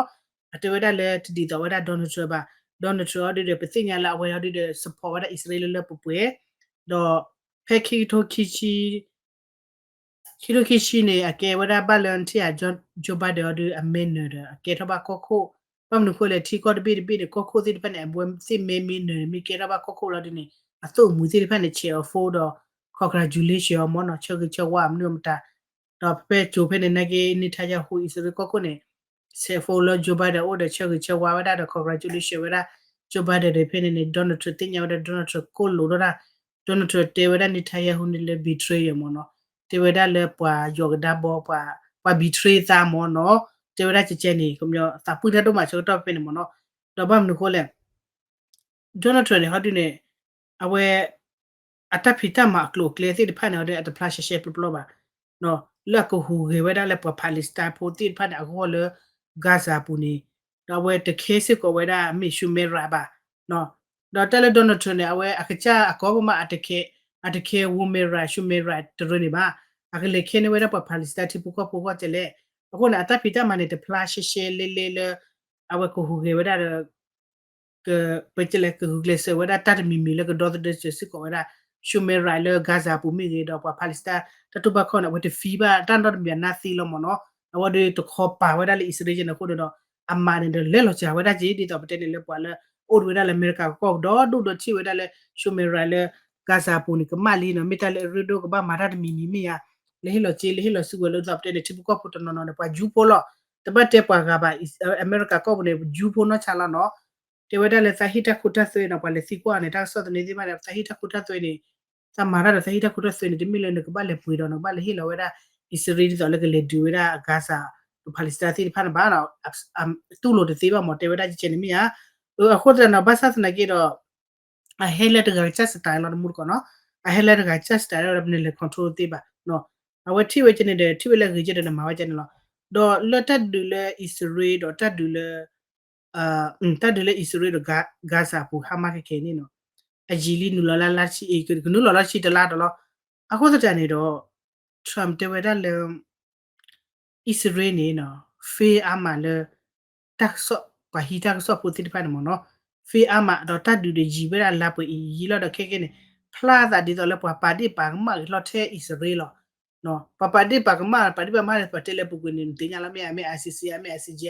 အတဲဝဲဒၣ်လၢတဒ်သိးဝဲဒၣ် Donald Trump ဘၣ်, Donald Trump အီၤဒုဒီး ပသ့ၣ်ညါလၢအဝဲအီၤဒုဒီး support ဝဲဒၣ်အံၣ်စရ့လးလၢလၢပှဲၤပှဲၤ, ဒီးဖဲခံကထိခံဆံ ခံကထိခံဆံန့ၣ် အကဲဝဲဒၣ်ဘၣ်လၢနထံၣ်ဧါ Joe Biden အီၤဒု အမဲနၢၤဒီး အကဲထီၣ်ဘၣ်ကီၢ်ခိၣ်, ဘၣ်မနုၤဃိလဲၣ် ထံကီၢ်တဘ့ၣ်တဘ့ၣ်န့ၣ် ကီၢ်ခိၣ်သ့ၣ်တဖၣ်န့ၣ် အဝဲသ့ၣ်မဲမ့ၢ်နၢၤန့ၣ် မ့ၢ်ကဲထီၣ်ဘၣ်ကီၢ်ခိၣ်လီၤဒုန့ၣ် အသိၣ်အမှံၤသ့ၣ်တဖၣ်န့ၣ် ဆဲးအီၤ phone ဒီး congratulation အီၤမ့ၢ်နီၤ ဆၢဂ့ၤဆၢဝါမနုၤမတၤ, ဒီးဖဲကၠိၤဖဲန့ၣ် နာ်က့ Netanyahu အံၣ်စရ့လးကီၢ်ခိၣ်န့ၣ် ဆဲး phone လၢ Joe Biden အိၣ်ဒီး ဆၢဂ့ၤဆၢဝါဝဲဒၣ်ဒီး congratulation ဝဲဒၣ် Joe Biden ဒီး ဖဲန့ၣ်န့ၣ် Donald Trump သ့ၣ်ညါဝဲဒၣ် Donald Trump ကိၢ်လိာ်ထီၣ်တၢ်, Donald Trump တဲဝဲဒၣ် Netanyahu န့ၣ်လၢ betrayer မ့ၢ်နီၤ, တဲဝဲဒၣ်လၢပှၤယီၤကဒါဘီ ပှၤ ပှၤ betray သးမ့ၢ်နီၤ, တဲဝဲဒၣ်ကဲကဲန့ၣ် ကမျီသးပှၢ်တၢ်ဒိၣ်မးဆၢကတီၢ်ဖဲန့ၣ်မ့ၢ်နီၤ, ဒီးဘၣ်မနုၤဃိလဲၣ် Donald Trump န့ၣ် ဟီဒုန့ၣ် အဝဲ အတၢ်ဖံးတၢ်မၤအကျိၤအကျဲသ့ၣ်တဖၣ်န့ၣ် အီၤဒု အတဖျါရှဲရှဲပျီပျီဘၣ်, လၢအကဟူးဂဲၤဝဲဒၣ်လၢပှၤ Palestine ဖိသ့ၣ်တဖၣ်န့ၣ် အဂီၢ်လၢ Gaza အပူၤန့ၣ်, ဒီးအဝဲတခဲစ့ၢ်ကီးဝဲဒၣ်မ့ၢ် human right ဘၣ်, ဒီးတၢ်လၢ Donald Trump န့ၣ် အဝဲအကစၢ်အကီကမၣ် အတခဲ အတခဲ woman right human right တရၢန့ၣ်ဘၣ်, အကလဲၤခဲန့ၢ်ဝဲဒၣ်ပှၤ Palestine ထံဖိကီၢ်ဖိအဂီၢ်ကဲလဲၣ်, အဃိန့ၣ် အတၢ်ဖံးတၢ်မၤန့ၣ် တဖျါရှဲရှဲလဲလဲလၢ အဝဲကဟူးဂဲၤဝဲဒၣ်ဒီး က ပကလဲၤကဂုာ်ကျဲးစၢးဝဲဒၣ်တၢ်တမံၤမံၤလၢကဒီသဒၢစၢၤစ့ၢ်ကီးဝဲဒၣ် human right လၢ Gaza ပူၤမ့ၢ်ဂ့ၤ ဒီးပှၤ Palestine တၢ်တိၢ်ဘၣ်ခီန့ၣ် အဝဲတသံဘၣ်တၢ်နီတမံၤအနၢ်သံလီၤမ့ၢ်နီၤ, အဝဲဒီးတခီပာ်ဝဲဒၣ်လၢအံၣ်စရ့လးန့ၣ်အဃိန့ၣ်ဒီး အမၤန့ၣ်ဒီးလဲၤလီၤစှၤဝဲဒၣ်က့ ဒ်သိးပတဲန့ၣ်လၢပှၤလၢ အိၣ်ဝဲဒၣ်လၢအမဲရကၤကီၢ်ဒီဒူၣ်ဒီးထံၣ်ဝဲဒၣ်လၢ human right လၢ Gaza ပူၤန့ၣ် ကမၣ်လံနီၤ, မ့ၢ်တၢ်လၢအရ့ဒိၣ်ကဘၣ်မၤတၢ်တမံၤမံၤမ့ၢ်ဧါ, လၢဟ့ၣ်လီၤစ့ လၢဟ့ၣ်လီၤစုကဝဲၤလၢအသိးပတဲန့ၣ် ထံဖိကီၢ်ဖိတနီၤနီၤန့ၣ် ပှၤယူဖိလီၤ, တဘၣ်တဲပှၤဂၤဘၣ်, အမဲရကၤကီၢ်ပူၤန့ၣ် ယူဖိနီၢ်ဆါလီၤနီၤ, တဲဝဲဒၣ်လၢသးဟ့ၣ်တၢ်ခိတၢ်သွဲနီၤ, ပှၤလဲၤသံကွၢ်န့ၣ် တၢ်ကစီၣ်သန့သ့ၣ်တဖၣ်န့ၣ် သးဟ့ၣ်တၢ်ခိတၢ်သွဲန့ၣ် သးမၤတၢ်ဒီးသးဟ့ၣ်တၢ်ခိတၢ်သွဲန့ၣ် တမ့ၢ်လၢနကဘၣ်လဲၤပှ့ၤဒီးနကဘၣ်လဲၤဟ့ၣ်လီၤဝဲဒၣ် အံၣ်စရ့လးဒ်သိးလၢကလဲၤဒုးဝဲဒၣ် Gaza ဒီး Palestine သ့ၣ်တဖၣ်န့ၣ်ဘၣ်နီၤ, တူၢ်လိာ်တသ့ဘၣ်မ့ၢ် တဲဝဲဒၣ်ကဲန့ၣ်မ့ၢ်ဧါ, အဃိသတးနီၤ ဘၣ်ဆၣ်သနာ်က့ဒီး အဟဲလၢတဂၤကစၢ် style လီၤ တမူတကိးနီၤ, အဟဲလၢတဂၤကစၢ် style လီၤဒီး ပနလဲၤ control တသ့ဘၣ်, အဝဲထံၣ်ဝဲကဲန့ၣ်ဒီး ထံၣ်ဝဲလၢအဂ့ၤကဲဒီးနမၤဝဲကဲန့ၣ်လီၤ, ဒီးလၢတၢ်ဒုးလၢအံၣ်စရ့လးဒီးတၢ်ဒုးလၢ တၢ်ဒုးလၢအံၣ်စရ့လးဒီး Gaza အပူၤ Hamas ခဲခဲအံၤန့ၣ်နီၤ, အယံာ်လံနုာ်လီၤလၢလါဆံအံၤ ကနုာ်လီၤလါဆံတလါဒီးလီၤ, အဃိသတးန့ၣ်ဒီး Trump တဲဝဲဒၣ်လၢ အံၣ်စရ့လးန့ၣ်နီၤ fail အါမးလၢ တၢ်ကစီၣ် ပှၤဟံးတၢ်ကစီၣ်ဖိသ့ၣ်တဖၣ်န့ၣ်မ့ၢ်နီၤ, fail အါမး ဒီးတၢ်ဒုးဒီးယံာ်ဝဲဒၣ်လါပှဲၤအံၤယံာ်လီၤဒီးခဲခဲန့ၣ် ဖျါသးဒ်သိးလၢပှၤပာ်ဒ့ၣ်ပာ်ကမၣ်ဂ့ၤလီၤထဲအံၣ်စရ့လးလီၤ, ပှၤပာ်ဒ့ၣ်ပာ်ကမၣ် ပာ်ဒ့ၣ်ပာ်ကမၣ် ပှၤတဲလၢပူၤကွံာ်န့ၣ် နသ့ၣ်ညါလီၤ မ့ၢ် မ့ၢ် ICC မ့ၢ် ICJ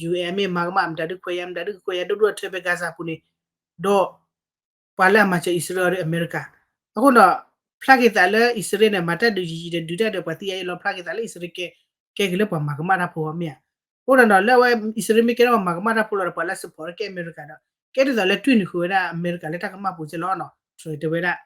UN မ့ၢ်မၤကမၣ် မတၤဒုးခွဲးယာ် မတၤဒုးခွဲးယာ် ဒိၣ်ဒိၣ်ထွဲဖဲ Gaza ပူၤန့ၣ်, ဒီး ပှၤလၢအမၤစၢၤအံၣ်စရ့လးအီၤဒီးအမဲရကၤ, အဃိဒီး ဖျါက့ၤသးလၢအံၣ်စရ့လးန့ၣ် မၤတၢ်ဒုးယံာ်ယံာ်ဒီးဒုးတၢ်ဒီးပှၤသံအါအါလီၤ ဖျါက့ၤသးလၢအံၣ်စရ့လးကဲ ကဲက့ၤလၢပှၤမၤကမၣ်တၢ်ဖိအီၤမ့ၢ်ဧါ, အဃိဒီးလၢအဝဲအံၣ်စရ့လးမ့ၢ်ကဲထီၣ်ပှၤမၤကမၣ်တၢ်ဖိလီၤဒီး ပှၤလၢ support ကဲအမဲရကၤဒီး ကဲဒ်သိးလၢတွံၢ်နုာ်ဃုာ်ဝဲဒၣ်အမဲရကၤလၢတၢ်ကမၣ်ပူၤကဲလီၤနီၤ Trump တဲဝဲဒၣ်,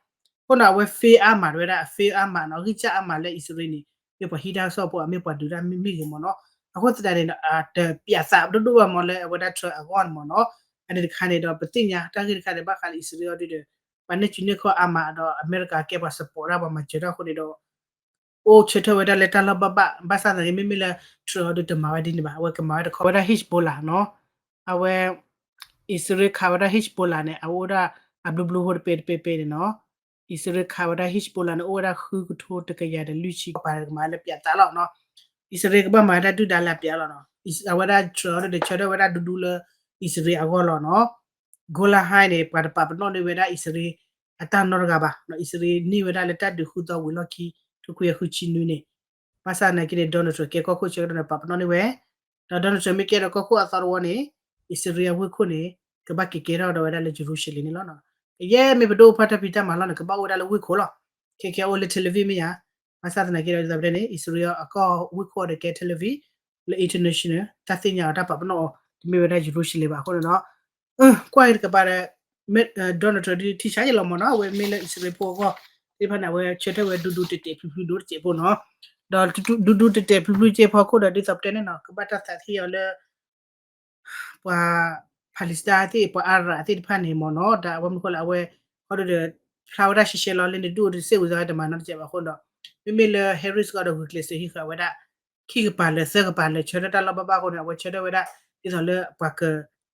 အဃိဒီးအဝဲ fail အါမးတဲဝဲဒၣ် အ fail အါမးနီၤ အဂံၢ်စၢ်အါမးလၢအံၣ်စရ့လးန့ၣ် မ့ၢ်ပှၤဟံးတၢ်ကစီၣ်ဖိ မ့ၢ်ပှၤဒုးတၢ်မ့ၢ်ဂ့ၤမ့ၢ်နီၤ, အဃိသတးန့ၣ်ဒီး အတပျးသးဒိၣ်ဒိၣ်ဘၣ်မ့ၢ်လၢအဝဲဒၣ် Trump အဂီၢ်န့ၣ်မ့ၢ်နီၤ, အန့ၣ်တခါန့ၣ်ဒီး ပသ့ၣ်ညါတၢ်ဂ့ၢ်တခါန့ၣ် ဘၣ်ဃးလၢအံၣ်စရ့လးအီၤဒုဒီး ပှၤနဲၣ်စုနဲၣ်ခီၣ်အါမးဒီးအမဲရကၤကဲပှၤ support ဒၣ်ပှၤမၤစၢၤတၢ်အဃိန့ၣ်ဒီး အိၣ်ဆၢထၢၣ်ဝဲဒၣ်လၢတၢ်လီၢ်ဘၣ်ဘၣ် ဘၣ်ဆၣ်သနာ်က့ မ့မ့ၢ်လၢ Trump အီၤဒုတမၤဝဲဒ်န့ၣ်ဘၣ် အဝဲကမၤဝဲတခီဝဲဒၣ် Hezbollah နီၤ, အဝဲ အံၣ်စရ့လးခးဝဲဒၣ် Hezbollah န့ၣ် အအိၣ်ဒၣ်အဘျုးဘျုးဖိတပဲတပဲပဲန့ၣ်နီၤ, အံၣ်စရ့လးခးဝဲဒၣ် Hezbollah န့ၣ် အိၣ်ဝဲဒၣ်ဃုကထိတကယၤဒီးလွံၢ်ဆံ ပှၤကမၤလၢပျးသးလီၤနီၤ, အံၣ်စရ့လးကဘၣ်မၤဝဲဒၣ်ဒုၣ်ဒါလၢအပျးလီၤနီၤ, အဝဲဒၣ် Trump အီၤဒုဒီးဆၢထၢၣ်ဝဲဒၣ်ဒူဒူလၢ အံၣ်စရ့လးအဂီၢ်လီၤနီၤ, Golan Heights န့ၣ် ပှၤတပာ်ပနီၣ်န့ၢ်ဝဲဒၣ်အံၣ်စရ့လး အတၢ်နီတဂၤဘၣ်နီၤ, အံၣ်စရ့လးန့ၢ်ဝဲဒၣ်လၢတၢ်ဒုးဃုသီဝံၤလီၢ်ခံ ထိခွံကယၤဃုဆံနွံန့ၣ်, ဘၣ်ဆၣ်သနာ်က့န့ၣ် Donald Trump ကဲကီၢ်ခိၣ်ဆၢကတီၢ်န့ၣ် ပာ်ပနီၣ်န့ၢ်ဝဲ, ဒီး Donald Trump မ့ၢ်ကဲဒီးကီၢ်ခိၣ်အသီတဝီန့ၣ် အံၣ်စရ့လးအဝ့ၢ်ခိၣ်န့ၣ် ကဘၣ်က့ၤကဲထီၣ်ဒီးဝဲဒၣ်လၢ Jerusalem န့ၣ်လီၤနီၤ, ကယဲၢ်မ့ၢ်ပဒိၣ်ဖၣ်တၢ်ဖံးတၢ်မၤလီၤန့ၣ် ကဘၣ်အိၣ်ဝဲဒၣ်လၢဝ့ၢ်ခိၣ်လီၤ, ခဲခဲအိၣ်လၢ Tel Aviv မ့ၢ်ဧါ ဘၣ်ဆၣ်သနာ်က့ဒီး ဒ်သိးပတဲန့ၣ် အံၣ်စရ့လးအကီၢ်ဝ့ၢ်ခိၣ်အီၤဒီးကဲ Tel Aviv လၢ international တၢ်သ့ၣ်ညါအီၤတၢ်ပာ်ပနီၣ်အီၤ တမ့ၢ်ဝဲဒၣ် Jerusalem ဘၣ်အဃိန့ၣ်ဒီး ကွၢ်အံၤတကပၤဒီး Donald Trump ဒ်ထံဆါယဲလီၤမ့ၢ်နီၤ အဝဲမ့ၢ်လၢအံၣ်စရ့လးဖိအဂီၢ်သ့ၣ်တဖၣ်န့ၣ် အဝဲဆၢထၢၣ်ဝဲဒူဒူတဲာ်တဲာ်ဖျုးဖျုးဒိၣ်တစဲးဖိနီၤ ဒီးဒူဒူတဲာ်တဲာ်ဖျုးဖျုးစဲးဖိအခိၣ်ဒီး ဒ်သိးပတဲန့ၣ်နီၤ ကဘၣ်တၢ်သးသဟ့ၣ်အီၤလၢ ပှၤ Palestine သ့ၣ် ပှၤ Arab သ့ၣ်တဖၣ်န့ၣ်မ့ၢ်နီၤ ဒီးအဝဲမ့ၢ်ဃိလၢအဝဲ ဟီဒုဒီး ဖျါဝဲဒၣ်ရှဲရှဲလီၤလၢနဒုးအိၣ်တစ့ၢ်ဝံၤသီတမၤနီတစဲးဘၣ်အဃိဒီး မ့မ့ၢ်လၢ Harris ကီးဒီးဂုာ်ကျဲးစၢးဟံးဃာ်ဝဲဒၣ် ခံကပၤလၢာ်သၢကပၤလၢာ် ဆၢထၢၣ်တၢ်လီၢ်ဘၣ်ဘၣ်အဃိန့ၣ် အဝဲဆၢထၢၣ်ဝဲဒၣ် ဒ်သိးလၢပှၤက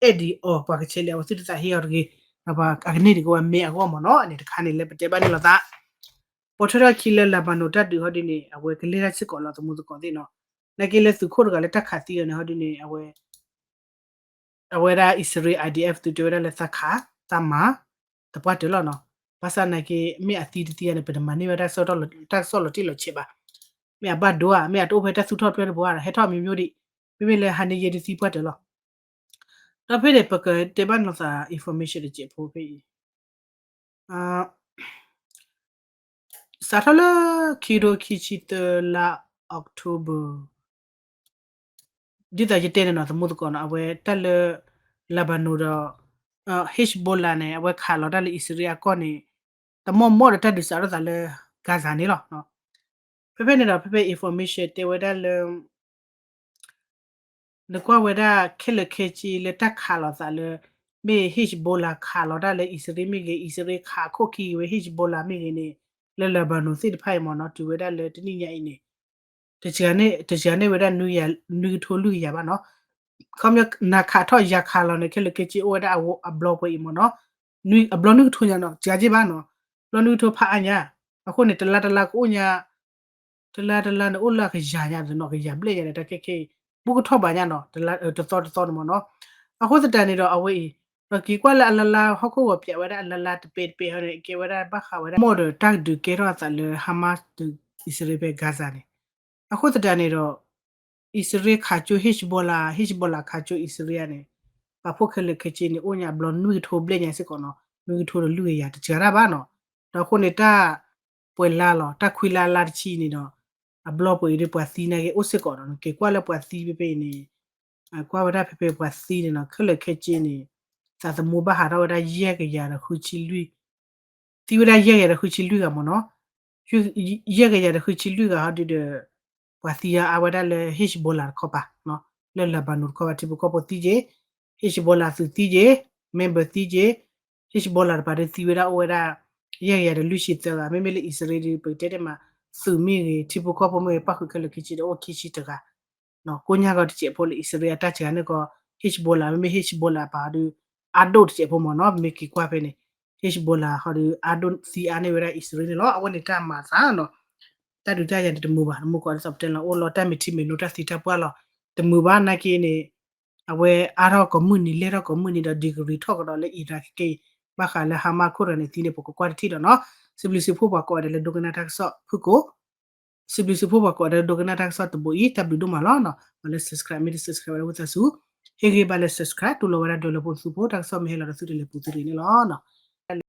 အဲၣ်ဒိးအီၤ ပှၤကဆဲးလဲၤအီၤ အဝဲသ့ၣ်တသးဟ့အီၤတဂ့ၤ ဒီးပှၤအကန့ၢ်တက့ၢ်ဝဲမ့ၢ်အဂီၢ်မ့ၢ်နီၤ အန့ၣ်တခါန့ၣ်လၢပတဲဘၣ်န့ၣ်လီၤသး ပိာ်ထွဲထီၣ်ခံလၢ Lebanon တၢ်ဒုးဟီဒုန့ၣ် အဝဲကလဲၤတၢ်စ့ၢ်ကီးလီၤသမူသကိးသ့ၣ်နီၤ နာ်က့လၢသုးခိၣ်တဂၤလၢတၢ်ခးသံအီၤန့ၣ်ဟီဒုန့ၣ် အဝဲ အဝဲဒၣ်အံၣ်စရ့လး I D F သုးတဲဝဲဒၣ်လၢသးခး သးမၤ သပှၢ်တၢၢ်လီၤနီၤ ဘၣ်ဆၣ်နာ်က့ မ့ၢ်အသံတသံအန့ၣ် ပတမၤန့ၢ်ဝဲဒၣ် တၢ်ကစီၣ်လီၤတံၢ်လီၤဆဲးဘၣ် မ့ၢ်အဘၣ်ဒိဧါ မ့ၢ်အတအိၣ်ဖဲတၢ်သူၣ်ထီၣ်ပျဲၢ်တဘိဧါ ဟဲထီၣ်မံၤမံၤဒံး မ့မ့ၢ်လၢဟါန့ၣ်ယဲဒုးသံပှၢ်တၢၢ်လီၤ ဒီးဖဲန့ၣ် ပကတဲဘၣ်နီၤသး information တစဲးဖိဖဲအံၤ စးထီၣ်လၢ ခံကထိခံဆံသၢလါ October ဒ်သိးယတဲန့ၣ်နီၤ သမူသကိးနီၤ အဝဲတၢ်လၢ Lebanon ဒီး Hezbollah န့ၣ် အဝဲခးလီၤတၢ်လၢအံၣ်စရ့လးအကီၢ်န့ၣ် တမီၢ်မီၢ်ဒီးတၢ်ဒုးစးထီၣ်သးလၢ Gaza န့ၣ်လီၤ. ဖဲဖဲန့ၣ်ဒီး ဖဲဖဲ information တဲဝဲဒၣ်လၢ နကွၢ်ဝဲဒၣ်ခဲလၢာ်ခဲဆ့လၢတၢ်ခးလီၤသးလၢ မ့ၢ် Hezbollah ခးလီၤတၢ်လၢအံၣ်စရ့လးမ့ၢ်ဂ့ၤ အံၣ်စရ့လးခးခိၣ်ခံဂ့ၤဝဲ Hezbollah မ့ၢ်ဂ့ၤန့ၣ် လၢ Lebanon သ့ၣ်တဖၣ်အံၤမ့ၢ်နီၤ တုၤဝဲဒၣ်လၢတနံၣ်ညါအံၤန့ၣ် တစှၤန့ၢ်ဝဲဒၣ် နွံကထိလွံၢ်ကယၤဘၣ်နီၤ ခီပညီ နၤခးထီၣ်ယၤခးလီၤန့ၣ် ခဲလၢာ်ခဲဆ့အိၣ်ဝဲဒၣ်အဘျီပှဲၤအံၤမ့ၢ်နီၤ အဘျီနွံကထိညါနီၤ စှၤက့ဘၣ်နီၤ ဘျီနွံကထိဖးအါညါ အဃိန့ၣ် တလါတလါကအိၣ်ညါ တလါတလါန့ၣ်အိၣ်လၢအကယၤညါ တနီၢ်ကယၤဘျဲၣ်ညါန့ၣ် တၢ်ခဲခဲအံၤ ဘူးကထီၣ်ဘၣ်ညါနီၤ တသီတသီန့ၣ်မ့ၢ်နီၤ အဃိသတးန့ၣ်ဒီးအဝဲအံၤ ဒီးက့ၤကွၢ်လၢအလါလါ ဟီၣ်ခိၣ်ဂီၤပၠးဝဲဒၣ်အလါလါတပဲတပဲဟီန့ၣ် ကဲဝဲဒၣ်ဘၣ်ဃးဝဲဒၣ် မီၢ်ဒီးတၢ်ဒုးကဲထီၣ်အသးလၢ Hamas ဒီးအံၣ်စရ့လးဖဲ Gaza န့ၣ် အဃိသတးန့ၣ်ဒီး အံၣ်စရ့လးခးကၠိ Hezbollah Hezbollah ခးကၠိအံၣ်စရ့လးန့ၣ် ပာ်ဖှိၣ်ခဲလၢာ်ခဲဆ့န့ၣ် အိၣ်ညါအဘျီနွံကထိဘျဲၣ်ညါစ့ၢ်ကီးနီၤ နွံကထိဒီးလွံၢ်ကယၤတစှၤတၢ်ဘၣ်နီၤ ဒီးအဃိန့ၣ်တၢ် ပှဲၤလါလီၤ တၢ်ခွံလါလါတဆံန့ၣ်ဒီး အဘျီပှဲၤအံၤဒီးပှၤသံနာ်က့အိၣ်စ့ၢ်ကီးနီၤ က့ၤကွၢ်လၢပှၤသံဖဲဖဲအံၤန့ၣ် ကွၢ်ဝဲဒၣ်ဖဲဖဲပှၤသံန့ၣ်နီၤ ခဲလၢာ်ခဲဆ့န့ၣ် သးသမူဘၣ်ဟးထီၣ်ဝဲဒၣ်ယဲၢ်ကယၤဒီးဃုဆံလွံၢ် သံဝဲဒၣ်ယဲၢ်ကယၤဒီးဃုဆံလွံၢ်ဂၤမ့ၢ်နီၤ ယဲၢ်ကယၤဒီးဃုဆံလွံၢ်ဂၤဟီဒုဒီး ပှၤသံအါအါဝဲဒၣ်လၢ Hezbollah တခီပၤ လၢ Lebanon တခီပၤ ထံဖိကီၢ်ဖိသံက့ၤ Hezbollah သုးသံက့ၤ member သံက့ၤ Hezbollah တပၤဒုးသံဝဲဒၣ်အိၣ်ဝဲဒၣ် ယဲၢ်ကယၤဒီးလွံၢ်ဆံသၢဂၤ မ့မ့ၢ်လၢအံၣ်စရ့လးဒုး ပကတဲတဲမး သုးမ့ၢ်ဂ့ၤ ထံဖိကီၢ်ဖိမ့ၢ်ဂ့ၤ ပၣ်ဃုာ်ခဲလၢာ်ခံဆံဒီးအိၣ်ခံဆံတဂၤ ကိညါကီးတစဲးဖိလၢအံၣ်စရ့လးအတၢ်စှၤန့ၢ်ကီး Hezbollah မ့မ့ၢ် Hezbollah ပၤဒုး အါဒိၣ်တစဲးဖိမ့ၢ်နီၤ မ့ၢ်က့ၤကွၢ်ဖဲန့ၣ် Hezbollah ဟီဒုး အါဒိၣ်သံအါန့ၢ်ဝဲဒၣ်အံၣ်စရ့လးန့ၣ်လီၤ အဝဲန့ၣ်တၢ်မၤသးနီၤ တၢ်ဒုးတၢ်ယၤန့ၣ်တမုာ်ဘၣ် တမုာ်ကီးဒ်သိးပတဲလီၤ အိၣ်လီၤတၢ်မ့ၢ်ထံမ့ၢ်နိတၢ်သံတၢ်ပှၢ်လီၤ တမုာ်ဘၣ်နာ်က့န့ၣ် အဝဲအါထီၣ်ကိးမုၢ်နံၤ လဲၢ်ထီၣ်ကိးမုၢ်နံၤဒီး degree ထီၣ်ကဒီးလၢအံၤတၢ်ခဲက့ၤ ဘၣ်ဃးလၢ Hamas ခိၣ်တဂၤန့ၣ်သံန့ၣ် ပကကွၢ်တထံၣ်ဒီးနီၤ စံးဘျုးစံးဖှိၣ်ပှၤကိးဂၤဒဲးလၢဒိကနၣ်တၢ်ကစီၣ်ဖုၣ်ကိာ် စံးဘျုးစံးဖှိၣ်ပှၤကိးဂၤဒဲးလၢဒိကနၣ်တၢ်ကစီၣ်တဘိအံၤ တၢ်ဘျုးဒိၣ်မးလီၤနီၤ ပှၤလၢ subscribe မ့ၢ်တ subscribe ဝဲဒၣ်ဝံသးစူၤ ဟ့ၣ်ဂံၢ်ဘါလၢ subscribe တူၢ်လိာ်ဝဲဒၣ်ဒွဲၣ်လၢဖိသူဖိ တၢ်ကစီၣ်မ့ၢ်ဟဲလီၤဒီးသုတလဲၤပူၤသုတဂ့ၤန့ၣ်လီၤနီၤ